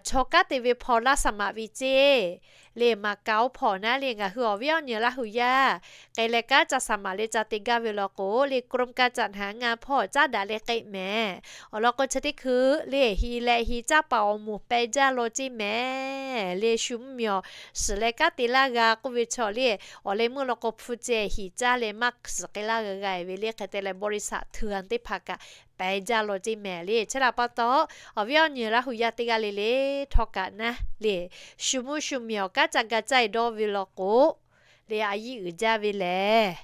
chaw kanˉ te ve hpawˇ laˇ saˍ maꞈ ve ceˇ le. Maˍ kaoˉ hpawˇ naˉ le, ngaˬ hui awˬ viˉ awˬ nyi Laˇ hu yaˇ k'ai leh kanˉ ca saˍ maꞈ leh ca te gaˇ ve law k'o le, กรมการจัดหางาน hpawˇ caˉ daꞈ leh k'ai mehˍ. Awˬ lawn k'o chi teˇ hkui le, hi leh hi caˇ paˍ awˬ moˍ peh jaˇ law ceˇ mehˍ le. Shu mvuhˇmiˬ awˬ shiˍ leh kanˉ te laˇ g'a k'oˆ ve chaw le, awˬ leh meuˇ law k'o hpu ceh hiˍ caˇ leh maˇ shiˍ k'ai laˇ g'a g'a ve le. Hk'e te leh บริษัท เถื่อน teˇ hpaˍ kaꞈ peh jaˇ law ceˇ mehˍ le. Chi htaꞈ pa taw, awˬ viˉ awˬ nyi Laˇ hu yaˇ teˇ g'aˇ le le htawˇ kaꞈ naˉ le, shu mvuhˇ shu miˬ awˬ kanˉ ca ga caˇ e dawˇ ve law k'o le, a yiˇ uiˍ jaˇ ve lehˬ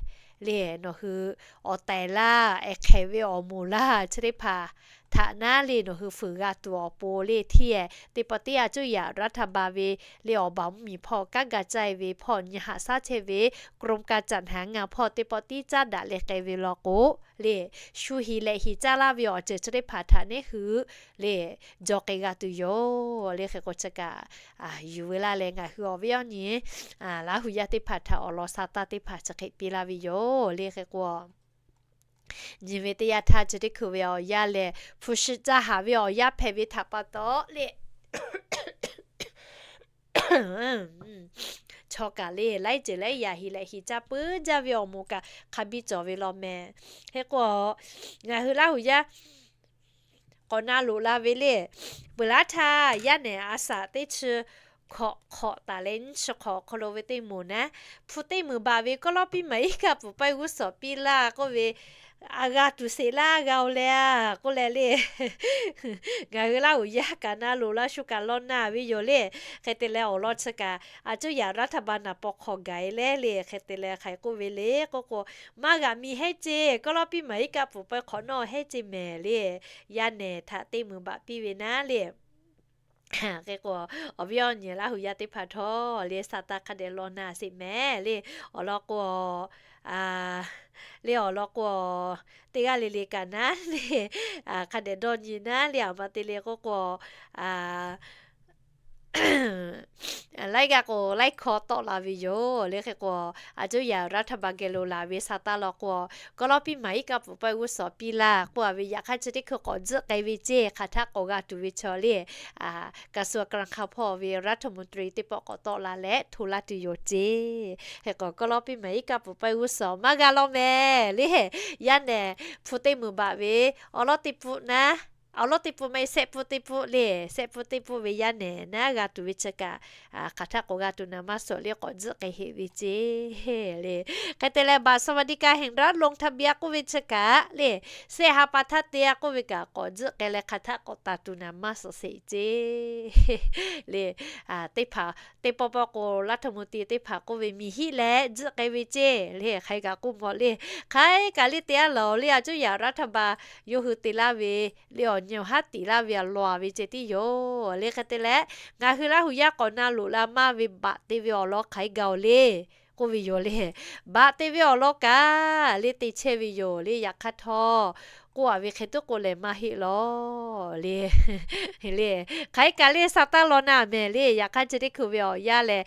le, nawˬ hui awˬ tehˬ laˇ, ehˍ hk'ehꞈ ve awˬ moˍ laˇ chi teˇ hpaˍ htaꞈ naˉ le nawˬ hui fuiˍ g'a tuˬ awˬ pon le hteˇ, teˇ pawˆ tiˉ a cuˇ yaꞈ รัฐบาล ve le awˬ baˬ mvuhˇmiˬ hpawˇ kanˉ ga caˇ ve hpawˇ nyi haꞈ shaˉ chehˇ ve กรมการจัดหางาน hpawˇ teˇ pawˆ tiˉ caˉ daꞈ leh k'ai ve law k'o le, shu hiˍ leh hiˍ caˇ laˇ ve awˬ ceuˬ chi teˇ hpaˍ htaꞈ neˉ hui le jaw k'ai g'a tuˬ yoˬ le. Hk'e k'o chi kaꞈ yuˬ ve laˇ leh ngaˬ hui awˬ viˉ awˬ nyi Laˇ hu yaˇ teˇ hpaˍ htaꞈ awˬ lawn sa taˇ teˇ hpaˍ chi hk'e piˇ laˇ ve yoˬ le. Hk'e k'o nyi ve teˇ yanˇ htaˇ chi teˇ hkui ve awˬ yanˇ lehˬ, hpu shi caˇ haˍ ve awˬ yanˇ hpehꞈ ve htaꞈ pa taw le, chaw kaꞈ le laiˉ ceuˬ laiˉ yaꞈ hiˍ leh hiˍ caˇ puiˉ jaˇ ve awˬ moˍ kaꞈ hk'a biˇ cawˬ ve law mehˍ. Hk'e k'o ngaˬ hui Laˇ hu yaˇ k'awꞈ na loꞈ la ve le, peuˬ laˉ htaˇ yaˇ nehˬ a shaꞈ teˇ chi hkawꞈ hk'awꞈ taˍ leh nyiˇ chi hk'awꞈ awˬ hk'aw lo ve teˇ moˍ naˉ, hpu teˇ meunˍ baꞈ ve kawˇ lawˇ piˇ maˍ iˉ kaˆ pfuhˍ pawehˇ g'uˇ suhˍ piˇ laˇ k'oˆ ve, a g'a tuˬ sheˍ laˇ g'a oˬ leh a k'oˆ leh le, ngaˬ hui Laˇ hu yaˇ kaꞈ na loꞈ la shu kaꞈ law na ve yoˬ le. Hk'e te leh awˬ lawn chi kaꞈ a cuˇ yaꞈ รัฐบาล naˍ paw hk'aw gaˬ e leh le, hk'e te leh hk'aˬ hk'e k'oˆ ve le k'oˆ k'o, maˇ g'aꞈ mi heˉ ceˇ, kawˇ lawˇ piˇ maˍ iˉ kaˆ pfuhˍ pawehˇ hk'awꞈ nawˉ heˉ ceˇ mehˍ le, yaˇ nehˬ htaꞈ teˇ meunˍ baꞈ piˇ ve naˉ le. Hk'e k'o awˬ viˉ awˬ nyi Laˇ hu yaˇ teˇ hpaˍ htawˇ le sa taˇ hk'a dehꞈ law na sheˍ mehˍ le. Awˬ lawn k'o le awˬ lawn k'o teˇ g'aˇ le le kaꞈ naˉ le hk'a dehꞈ dawˇ nyi naˉ le, aˬ ma te le k'oˆ k'o laiˉ g'aˇ k'o laiˉ hkawˇ tawˆ la ve yoˬ le. Hk'e k'o a cuˇ yaꞈ รัฐบาล geh lo laˬ ve sa taˇ law k'o, kawˇ lawˇ piˇ maˍ iˉ kaˆ pfuhˍ pawehˇ g'uˇ suhˍ piˇ laˇ k'oˆ a ve, yaꞈ hk'aˇ chi teˇ hkui k'awꞈ tzuhˆ k'ai ve ceˇ, hk'aˬ htaˆ k'awꞈ g'a tuˬ ve chaw le กระทรวงการคลัง hpawˇ ve รัฐมนตรี teˇ pawˆ k'awꞈ tawˆ la leh hto laˇ tuˬ yoˬ ceˇ. Hk'e k'o kawˇ lawˇ piˇ maˍ iˉ kaˆ pfuhˍ pawehˇ g'uˇ suhˍ maˇ g'a law mehˍ le, yaˇ nehˬ hpu teˇ meunˍ baꞈ ve awˬ lawˉ teˇ pfuhˆ naˉ, awˬ lawˉ teˇ pfuhˆ maˇ heˆ, shehˆ pfuhˆ teˇ pfuhˆ le, shehˆ pfuhˆ teˇ pfuhˆ ve yaˇ nehˬ naˉ g'a tuˬ ve chi kaꞈ hk'aˬ htaˆ k'awꞈ g'a tuˬ naˍ maˇ suhˍ le k'awꞈ tzuhˆ k'ai heˆ ve ceˇ le. Hk'e te leh บัตรสวัสดิการแห่งรัฐ ลงทะเบียน k'oˆ ve chi kaꞈ le, shehˆ ha pa htaˇ te a k'oˆ ve kaꞈ k'awꞈ tzuhˆ k'ai leh hk'aˬ htaˆ k'awꞈ taˍ tuˬ naˍ maˇ suhˍ sheˍ ceˇ le. Teˇ hpaˍ teˇ pawˆ pawˆ k'o รัฐมนตรี teˇ hpaˍ k'oˆ ve miˬ hiˆ leh tzuhˆ k'ai ve ceˇ le, hk'aˬ hk'e kaꞈ k'oˆ mawˬ le. Hk'aˬ hk'e kaꞈ le te a laˬ le, a cuˇ yaꞈ รัฐบาล yawˇ hui te laˇ ve le awˬ nyi awˬ haˉ tiˍ laˇ ve a law ve ceh tiˉ yoˬ le. Hk'e te leh ngaˬ hui Laˇ hu yaˇ k'awꞈ na loꞈ la maˇ ve baꞈ te ve awˬ lawn hk'aˬ hk'e gaˬ oˬ le k'oˆ ve yoˬ le. Baꞈ te ve awˬ lawn kaꞈ le te chehˇ ve yoˬ le. Yaꞈ hk'aˇ htawˇ k'oˆ a ve hk'e tuˉ k'o lehˬ maˇ heˆ law le. Le hk'aˬ hk'e kaꞈ le sa taˇ law na mehˍ le. Yaꞈ hk'aˇ chi teˇ hkui ve awˬ yanˇ lehˬ,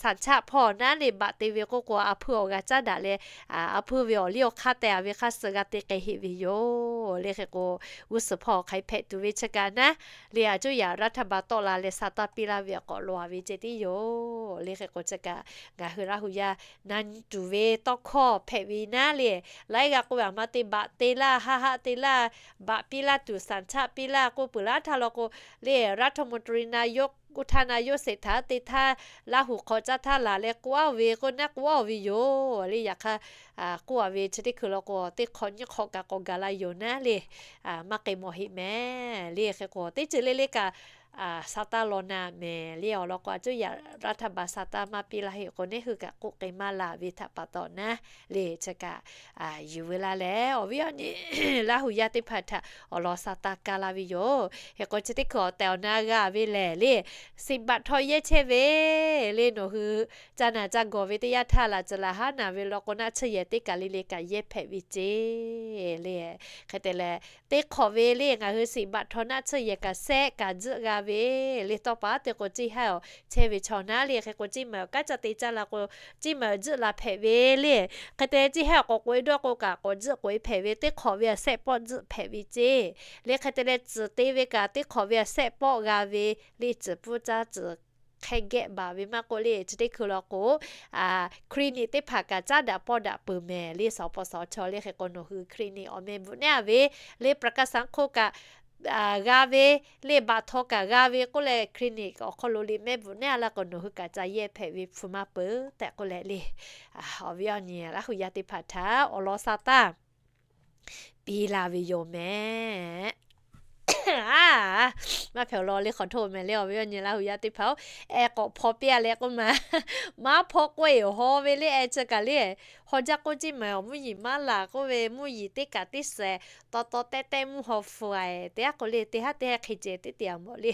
สัญชาติ hpawˇ naˉ le baꞈ te ve k'oˆ k'o a hpuiˇ awˬ g'a caˉ daꞈ leh a hpuiˇ ve awˬ liˇ awˬ hk'aˇ teh a ve hk'aˇ suh g'a te k'ai heˆ ve yoˬ le. Hk'e k'o g'uˇ suhˍ hpawˇ hk'aˬ hk'e hpehꞈ tuˬ ve chi kaꞈ naˉ le, a cuˇ yaꞈ รัฐบาล tawˆ la leh sa taˇ piˇ laˇ ve awˬ k'awꞈ law ve ceh tiˉ yoˬ le. Hk'e k'o chi kaꞈ ngaˬ hui Laˇ hu yaˇ na nyi tuˬ ve tawˇ hkawˇ hpehꞈ ve naˉ le, laiˉ g'aˇ k'oˆ ve aˬ ma te baꞈ te laˇ, haˆ haˆ te laˇ, baꞈ piˇ laˇ tuˬ สัญชาติ piˇ laˇ k'oˆ peuˬ laˇ htaˇ law k'o le, รัฐมนตรี naˇ yoˇ อุทนายก เศรษฐา te htaˇ Laˇ hu hk'aw caˇ htaˇ laˬ leh k'oˆ a ve k'o naˉ k'oˆ a ve yoˬ le. Yaꞈ hk'aˇ k'oˆ a ve chi teˇ hkui law k'o teˇ hk'awꞈ nyiˇ hk'awꞈ kaꞈ k'awꞈ gaˬ la yoˬ naˉ le, maˇ k'ai mawˬ heˆ mehˍ le. Hk'e k'o teˇ ceuˬ le le kaꞈ sa taˇ law na mehˍ le. Awˬ lawn k'o a cuˇ yaꞈ รัฐบาล sa taˇ maˇ piˇ laˇ heˆ k'o neˉ hui kaꞈ k'oˆ k'ai maˇ la ve htaꞈ pa taw naˉ le chi kaꞈ yuˬ ve laˇ leh awˬ viˉ awˬ nyi Laˇ hu yaˇ teˇ hpaˍ htaꞈ awˬ lawn sa taˇ kaˇ laˇ ve yoˬ. Hk'e k'o chi teˇ hkui awˬ tehˬ awˬ na g'a ve lehˬ le, สิบ baht htawˇ yehˇ chehˇ ve le. Nawˬ hui ca naˬ ca gawˬ ve teˇ yanˇ htaˇ laꞈ tcuh laꞈ haˉ naˬ ve law k'o naˆ tsuhˇ yehˬ teˇ kaˬ le le kaꞈ yehˇ hpehꞈ ve ceˇ le. Hk'e te leh teˇ hk'awꞈ ve le ngaˬ hui สิบ baht htawˇ naˆ tsuhˇ yehˬ kaꞈ sehˆ kaꞈ tzuhˆ g'a ve le. Tawˇ pa teˇ k'o ciˇ haiˉ awˬ chehˇ ve chaw naˉ le. Hk'e k'o ciˇ maˬ awˬ kanˉ ca te caˇ la k'o ciˇ maˬ awˬ tzuhˆ la hpehꞈ ve le. Hk'e te ciˇ haiˉ awˬ k'awꞈ k'oꞈ e dawˇ k'o kaꞈ k'awꞈ tzuhˆ k'oꞈ e hpehꞈ ve, teˇ hk'awꞈ ve a sehˆ pawˆ tzuhˆ hpehꞈ ve ceˇ le. Hk'e te leh tcuhˍ te ve kaꞈ teˇ hk'awꞈ ve a sehˆ pawˆ g'a ve le. Tcuhˍ pfuhˇ caˇ tcuhˍ hk'e geh baˬ ve maˇ k'oˆ le, chi teˇ hkui law k'o clinic teˇ hpaˍ kaꞈ caˉ daꞈ pawˆ daꞈ peuˬ mehˍ le. Sawˍ paw sawˍ chaw le. Hk'e k'o nawˬ hui clinic awˬ meh bvuhꞈ nehˉ a ve le ประกันสังคม kaꞈ g'a ve le, baꞈ htaw kaꞈ g'a ve k'oˆ leh clinic awˬ hk'aw lo liꞈ mehˆ bvuhꞈ nehˉ a laˇ k'o nawˬ hui kaꞈ ca yehˇ hpehꞈ ve hpu maˇ peuˬ tehꞈ k'oˆ leh le, awˬ viˉ awˬ nyi Laˇ hu yaˇ teˇ hpaˍ htaꞈ awˬ lawn sa taˇ piˇ la ve yoˬ mehˍ. Maˇ hpehꞈ awˬ lawn le hk'awꞈ hto mehˍ le awˬ viˉ awˬ nyi Laˇ huˍ yaˇ teˇ hpaˍ-oˬ, eh k'awꞈ hpaw piˇ-a leh k'oˆ ma, maˇ hpaw k'oˆ-e awˬ haw ve le eh chi kaꞈ le, haw jaˇ k'oˆ ceˇ maˬ awˬ mvuhˇ yiˍ maˇ laˬ k'oˆ ve, mvuhˇ yiˍ teˇ kaꞈ teˇ shehˍ taw taw tehˇ tehˇ mvuhˇ haw fu-a, teˇ g'aˇ k'o le teˇ haˉ teˇ haˉ hk'e ceh teˇ te-a mawˬ le,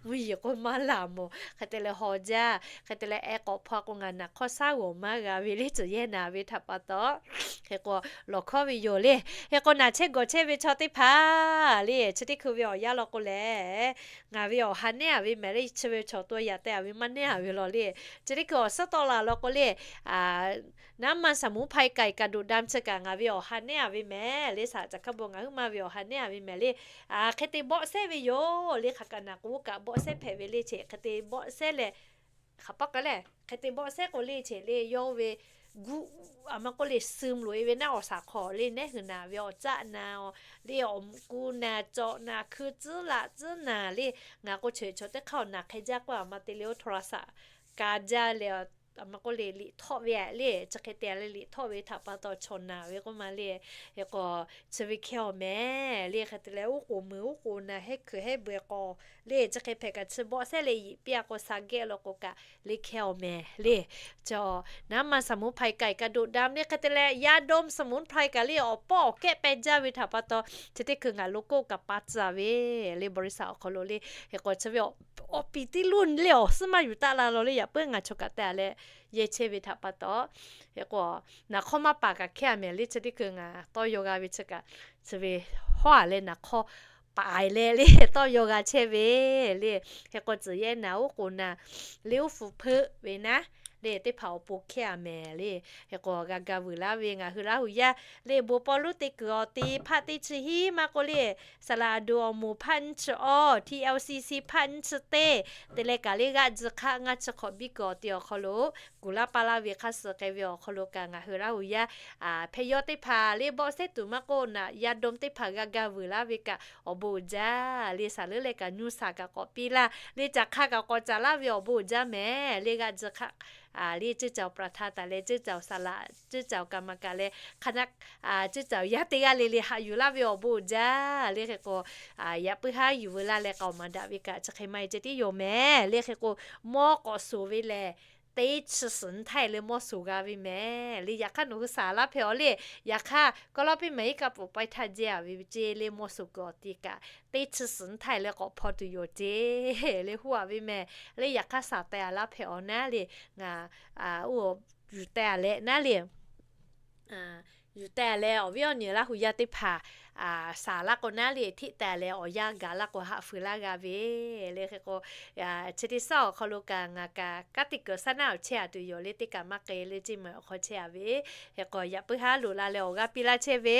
mvuhˇ yiˍ k'oˆ maˇ laˬ mawˬ hk'e te leh haw jaˇ, hk'e te leh eh k'awꞈ hpaw k'o ngaˬ naˬ hk'awˇ shaˉ g'awˬ maˇ g'a ve le tcuhˬ yehˇ naˍ ve htaꞈ pa taw, hk'e k'o lawˬ hkawˉ ve yoˬ le. Hk'e k'o naˬ chehˇ gawˬ chehˇ ve chaw teˇ hpaˍ le, chi teˇ hkui ve awˬ yanˇ law k'o lehˬ, ngaˬ ve awˬ ha nehˉ-a ve mehˍ le, chi ve chaw to yaꞈ teh-a ve maˇ nehˉ-a ve law le. Chi teˇ hkui awˬ suhˉ tawˆ la law k'o le, น้ำมันสมุนไพรไก่กระดูกดำ chi kaꞈ ngaˬ ve awˬ ha nehˉ-a ve mehˍ le, saˍ caˬ hkaˇ bon ngaˬ huiˉ ma ve awˬ ha nehˉ-a ve mehˍ le. Hk'e te bawˆ sehˉ ve yoˬ le, hk'aˬ kaꞈ naˬ k'o kaꞈ bawˆ sehˉ hpehꞈ ve le, chi hk'e te bawˆ sehˉ leh hk'aˬ paˆ k'ai le, hk'e te bawˆ sehˉ k'o le, chi le yawˇ ve gu, aˬ ma k'oˆ le, sum loꞈ-e ve naˉ awˬ saˍ hk'aw le nehˉ hui naˍ ve awˬ caˆ na le awˬ ku na cawꞈ na hkui tcuhˉ laꞈ tcuhˉ naˍ le, ngaˬ k'o chi chaw teˇ hk'aˇ awˬ naˬ hk'e jaˇ k'o aˬ ma te le oˇ htaw la saꞈ ka jaˇ leh, aˬ ma k'oˆ le liꞈ htawˆ ve le, chi hk'e te leh liꞈ htawˆ ve htaꞈ pa taw chaw naˍ ve k'oˆ ma le. Hk'e k'o chi ve hkehˇ-aˬ mehˍ le, hk'e te leh uˉ k'oˍ mui uˉ k'oˍ na hehˉ hkui hehˉ beuꞈ k'aw le, chi hk'e hpehꞈ kaꞈ chi bawˆ sehˉ leh yiꞈ piˇ-a k'o sa geh law k'o kaꞈ le hkehˇ-aˬ mehˍ le. Chaw น้ำมันสมุนไพรไก่กระดูกดำ le hk'e te leh ยาดมสมุนไพร kaꞈ le awˬ pawˆ awˬ kehˉ peh jaˇ ve htaꞈ pa taw, chi teˇ hkui ngaˬ lo k'oˆ kaꞈ pa tcuh ve le บริษัท awˬ hk'aw lo le. Hk'e k'o chi ve awˬ piˍ teˇ lonˉ le awˬ suhˉ maˇ yuˬ taˆ la law le, yaꞈ puiˉ ngaˬ chaw kaꞈ te-a leh yehˇ chehˇ ve htaꞈ pa taw, hk'e k'o naˬ hk'awˇ maˇ paˍ kaꞈ hkehˇ-a mehˍ le, chi teˇ hkui ngaˬ tawˇ yaw g'a ve chi kaꞈ, chi ve hawˉ-a leh naˬ hk'awˇ paˍ leh le tawˇ yaw g'a chehˇ ve le. Hk'e k'o tcuhˬ yehˇ naˍ uˉ k'oˍ na le uˉ fu hpeuˆ ve naˉ le teˇ hpaˍ awˬ pon hkehˇ-a mehˍ le. Hk'e k'o g'a ga vuiˬ laˇ ve ngaˬ hui Laˇ huˍ yaˇ le bon paw lonˉ te kuiˬ awˬ te hpaˆ teˇ chi hiˉ maˇ k'oˆ le, saˍ laꞈ aˬ duˬ awˬ moˍ hpaˆ nyiˇ chi awˬ, TLCC hpaˆ nyiˇ chi teˇ, te leh kaꞈ le g'aˆ ji hk'aˆ ngaˇ chi hk'awꞈ biˇ kuiˬ awˬ te awˬ hk'aw lo kuˬ laˇ pa laˇ ve hk'aˇ suh k'ai ve awˬ hk'aw lo kaꞈ ngaˬ hui Laˇ huˍ yaˇ hpehꞈ yaw teˇ hpaˍ le bawˆ sehˉ tuˬ maˇ k'oˆ naꞈ ยาดม teˇ hpaˍ g'a ga vuiˬ laˇ ve kaꞈ awˬ bon uiˍ jaˇ le, saˍ leuˉ leh kaꞈ nyi saˍ kaꞈ k'awꞈ piˇ laˇ le, caˬ hk'a kaꞈ k'awꞈ caˍ laˇ ve awˬ bon uiˍ jaˇ mehˍ le, g'aˆ ji hk'aˆ le ceuˇ caˬ awˬ ประธาน taˍ leh ceuˇ caˬ awˬ saˍ laꞈ ceuˇ caˬ awˬ กรรมการ leh hk'a naˆ ceuˇ caˬ awˬ yaˇ teˇ g'aˇ le le haꞈ yuˬ laˇ ve awˬ bon uiˍ jaˇ le. Hk'e k'o yaꞈ puiˉ haˉ yuˬ veu laˇ leh k'aoˍ maˍ daꞈ ve kaꞈ chi hk'e maˇ heˆ ceh tiˉ yoˬ mehˍ le. Hk'e k'o mawˇ k'awꞈ suˍ ve lehˬ teˇ chi suhˍ nyi htaˇ leh mawˇ suˍ g'a ve mehˍ le. Yaꞈ hk'aˇ nawˬ hui saˍ laˇ hpehꞈ-aw le, yaꞈ hk'aˇ กอลเล็กเปอร์ mehˍ iˉ kaˆ pfuhˍ ไปทำ ceh-a ve ceh le mawˇ suˍ kuiˬ awˬ te kaꞈ teˇ chi suhˍ nyi htaˇ leh k'awꞈ hpaw tuˬ yoˬ ceh le huˉ-a ve mehˍ le. Yaꞈ hk'aˇ saˍ teh-a laˇ hpehꞈ-aw naˉ le, ngaˬ oˇ yuˬ teh-a leh naˉ le yuˬ teh-a leh awˬ viˉ awˬ nyi Laˇ huˍ yaˇ teˇ hpaˍ saˍ laˇ k'o naˉ le, hteˆ teh-a leh awˬ yanˇ gaˬ laˇ k'o haꞈ fuiˍ laˇ g'a ve le. Hk'e k'o chi teˇ suhˉ awˬ hk'aw lo kaꞈ ngaˬ kaꞈ kanˉ te kuiˬ saˉ naˉ awˬ chehˇ-a tuˬ yoˬ le, teˇ kaꞈ maˇ k'e le ceˇ maˬ awˬ hk'aw chehˇ-a ve. Hk'e k'o yaꞈ puiˉ haˉ loꞈ la leh awˬ g'aˇ piˇ laˇ chehˇ ve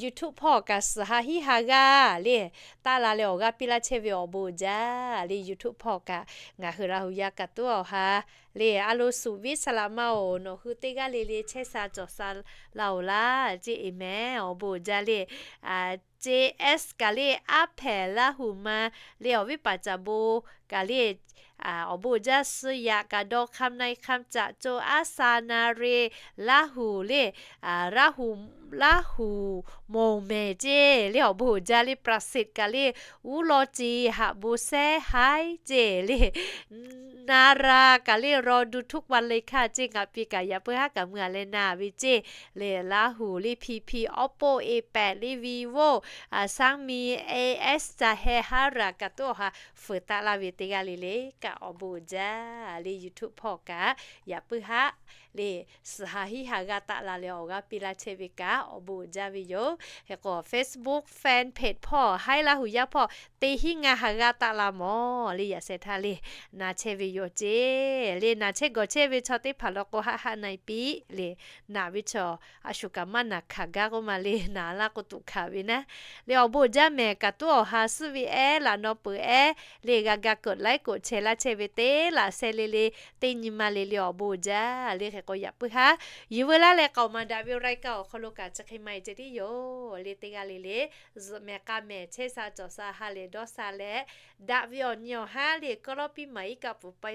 YouTube hpawˇ kaꞈ suhˍ ha hiˉ ha g'aˇ le taˆ la leh awˬ g'aˇ piˇ laˇ chehˇ ve awˬ bon uiˍ jaˇ le. YouTube hpawˇ kaꞈ ngaˬ hui Laˇ huˍ yaˇ kaꞈ tuˉ awˬ ha le a lo suˍ viˉ saˍ laꞈ ma-oˬ, nawˬ hui teˇ g'aˇ le le chehˇ sha cawˬ sha la-oˬ laˇ ceˇ. Aˬ mehˍ, awˬ bon uiˍ jaˇ le. JS kaꞈ le aˉ hpehꞈ Laˇ huˍ ma le awˬ viˉ paˍ caˍ bon kaꞈ le awˬ bon uiˍ jaˇ. Suh yaꞈ kaꞈ dawˇ hk'aˇ na-e hk'aˇ caꞈ co aˉ sha na re Laˇ huˍ le, Laˇ huˍ moˍ mehˍ ceˇ le awˬ bon uiˍ jaˇ le. Prasit kaꞈ le uˉ law ce haꞈ bon sehˉ haiˉ ceˇ le. Nara kaꞈ le รอดูทุกวันเลยค่ะ ceˇ. Ngaˬ pi kaꞈ yaꞈ puiˉ haˉ kaꞈ mui-a leh na ve ceˇ le. Laˇ huˍ le, Pi Pi, Oppo, A pad le, Vivo, Xiaomi, AS ca heh haˉ raˬ kaꞈ tuˉ awˬ ha fuiˍ taˆ laˇ ve teˇ g'aˇ le le kaꞈ awˬ bon uiˍ jaˇ le. YouTube hpawˇ kaꞈ yaꞈ puiˉ haˉ le suhˍ ha hiˉ ha g'aˇ taˆ la leh awˬ g'aˇ piˇ laˇ chehˇ ve kaꞈ awˬ bon uiˍ jaˇ ve yoˬ. Hk'e k'o Facebook fan page hpawˇ haiˉ Laˇ huˍ yaˇ hpawˇ teˇ hinˉ ngaˇ ha g'aˇ taˆ la mawˬ le. Yaꞈ sheh htaˇ le na chehˇ ve yoˬ ceˇ le. Na chehˇ gawˬ chehˇ ve chaw teˇ hpaˍ law k'o haˆ haˆ na-e piˇ le. Naˬ ve chaw a shu kaꞈ maˇ naˬ hkanˍ gaˇ k'oˆ ma le, naˬ laˇ k'o tuꞈ hkanˍ ve naˉ le. Awˬ bon uiˍ jaˇ mehˍ kaꞈ tuˉ awˬ ha suhˉ ve ehˉ laꞈ naw peuˬ ehˉ le g'a ga กดไลค์ กดแชร์ laˇ chehˇ ve teˇ laꞈ sheh le le teˇ nyi ma le le awˬ bon uiˍ jaˇ le. Hk'e k'o yaꞈ puiˉ haˉ yuˬ veu laˇ leh k'aoˍ maˍ daꞈ ve รายการ awˬ hk'aw lo kaꞈ chi hk'e maˇ heˆ ceh tiˉ yoˬ le. Teˇ g'aˇ le le zuhꞈ mehˍ k'a mehˍ chehˇ sha cawˬ sha ha lehˬ dawˇ sha leh daꞈ ve awˬ nyi awˬ haˉ le กอลเล็กเปอร์ mehˍ iˉ kaˆ pfuhˍ ไปทำ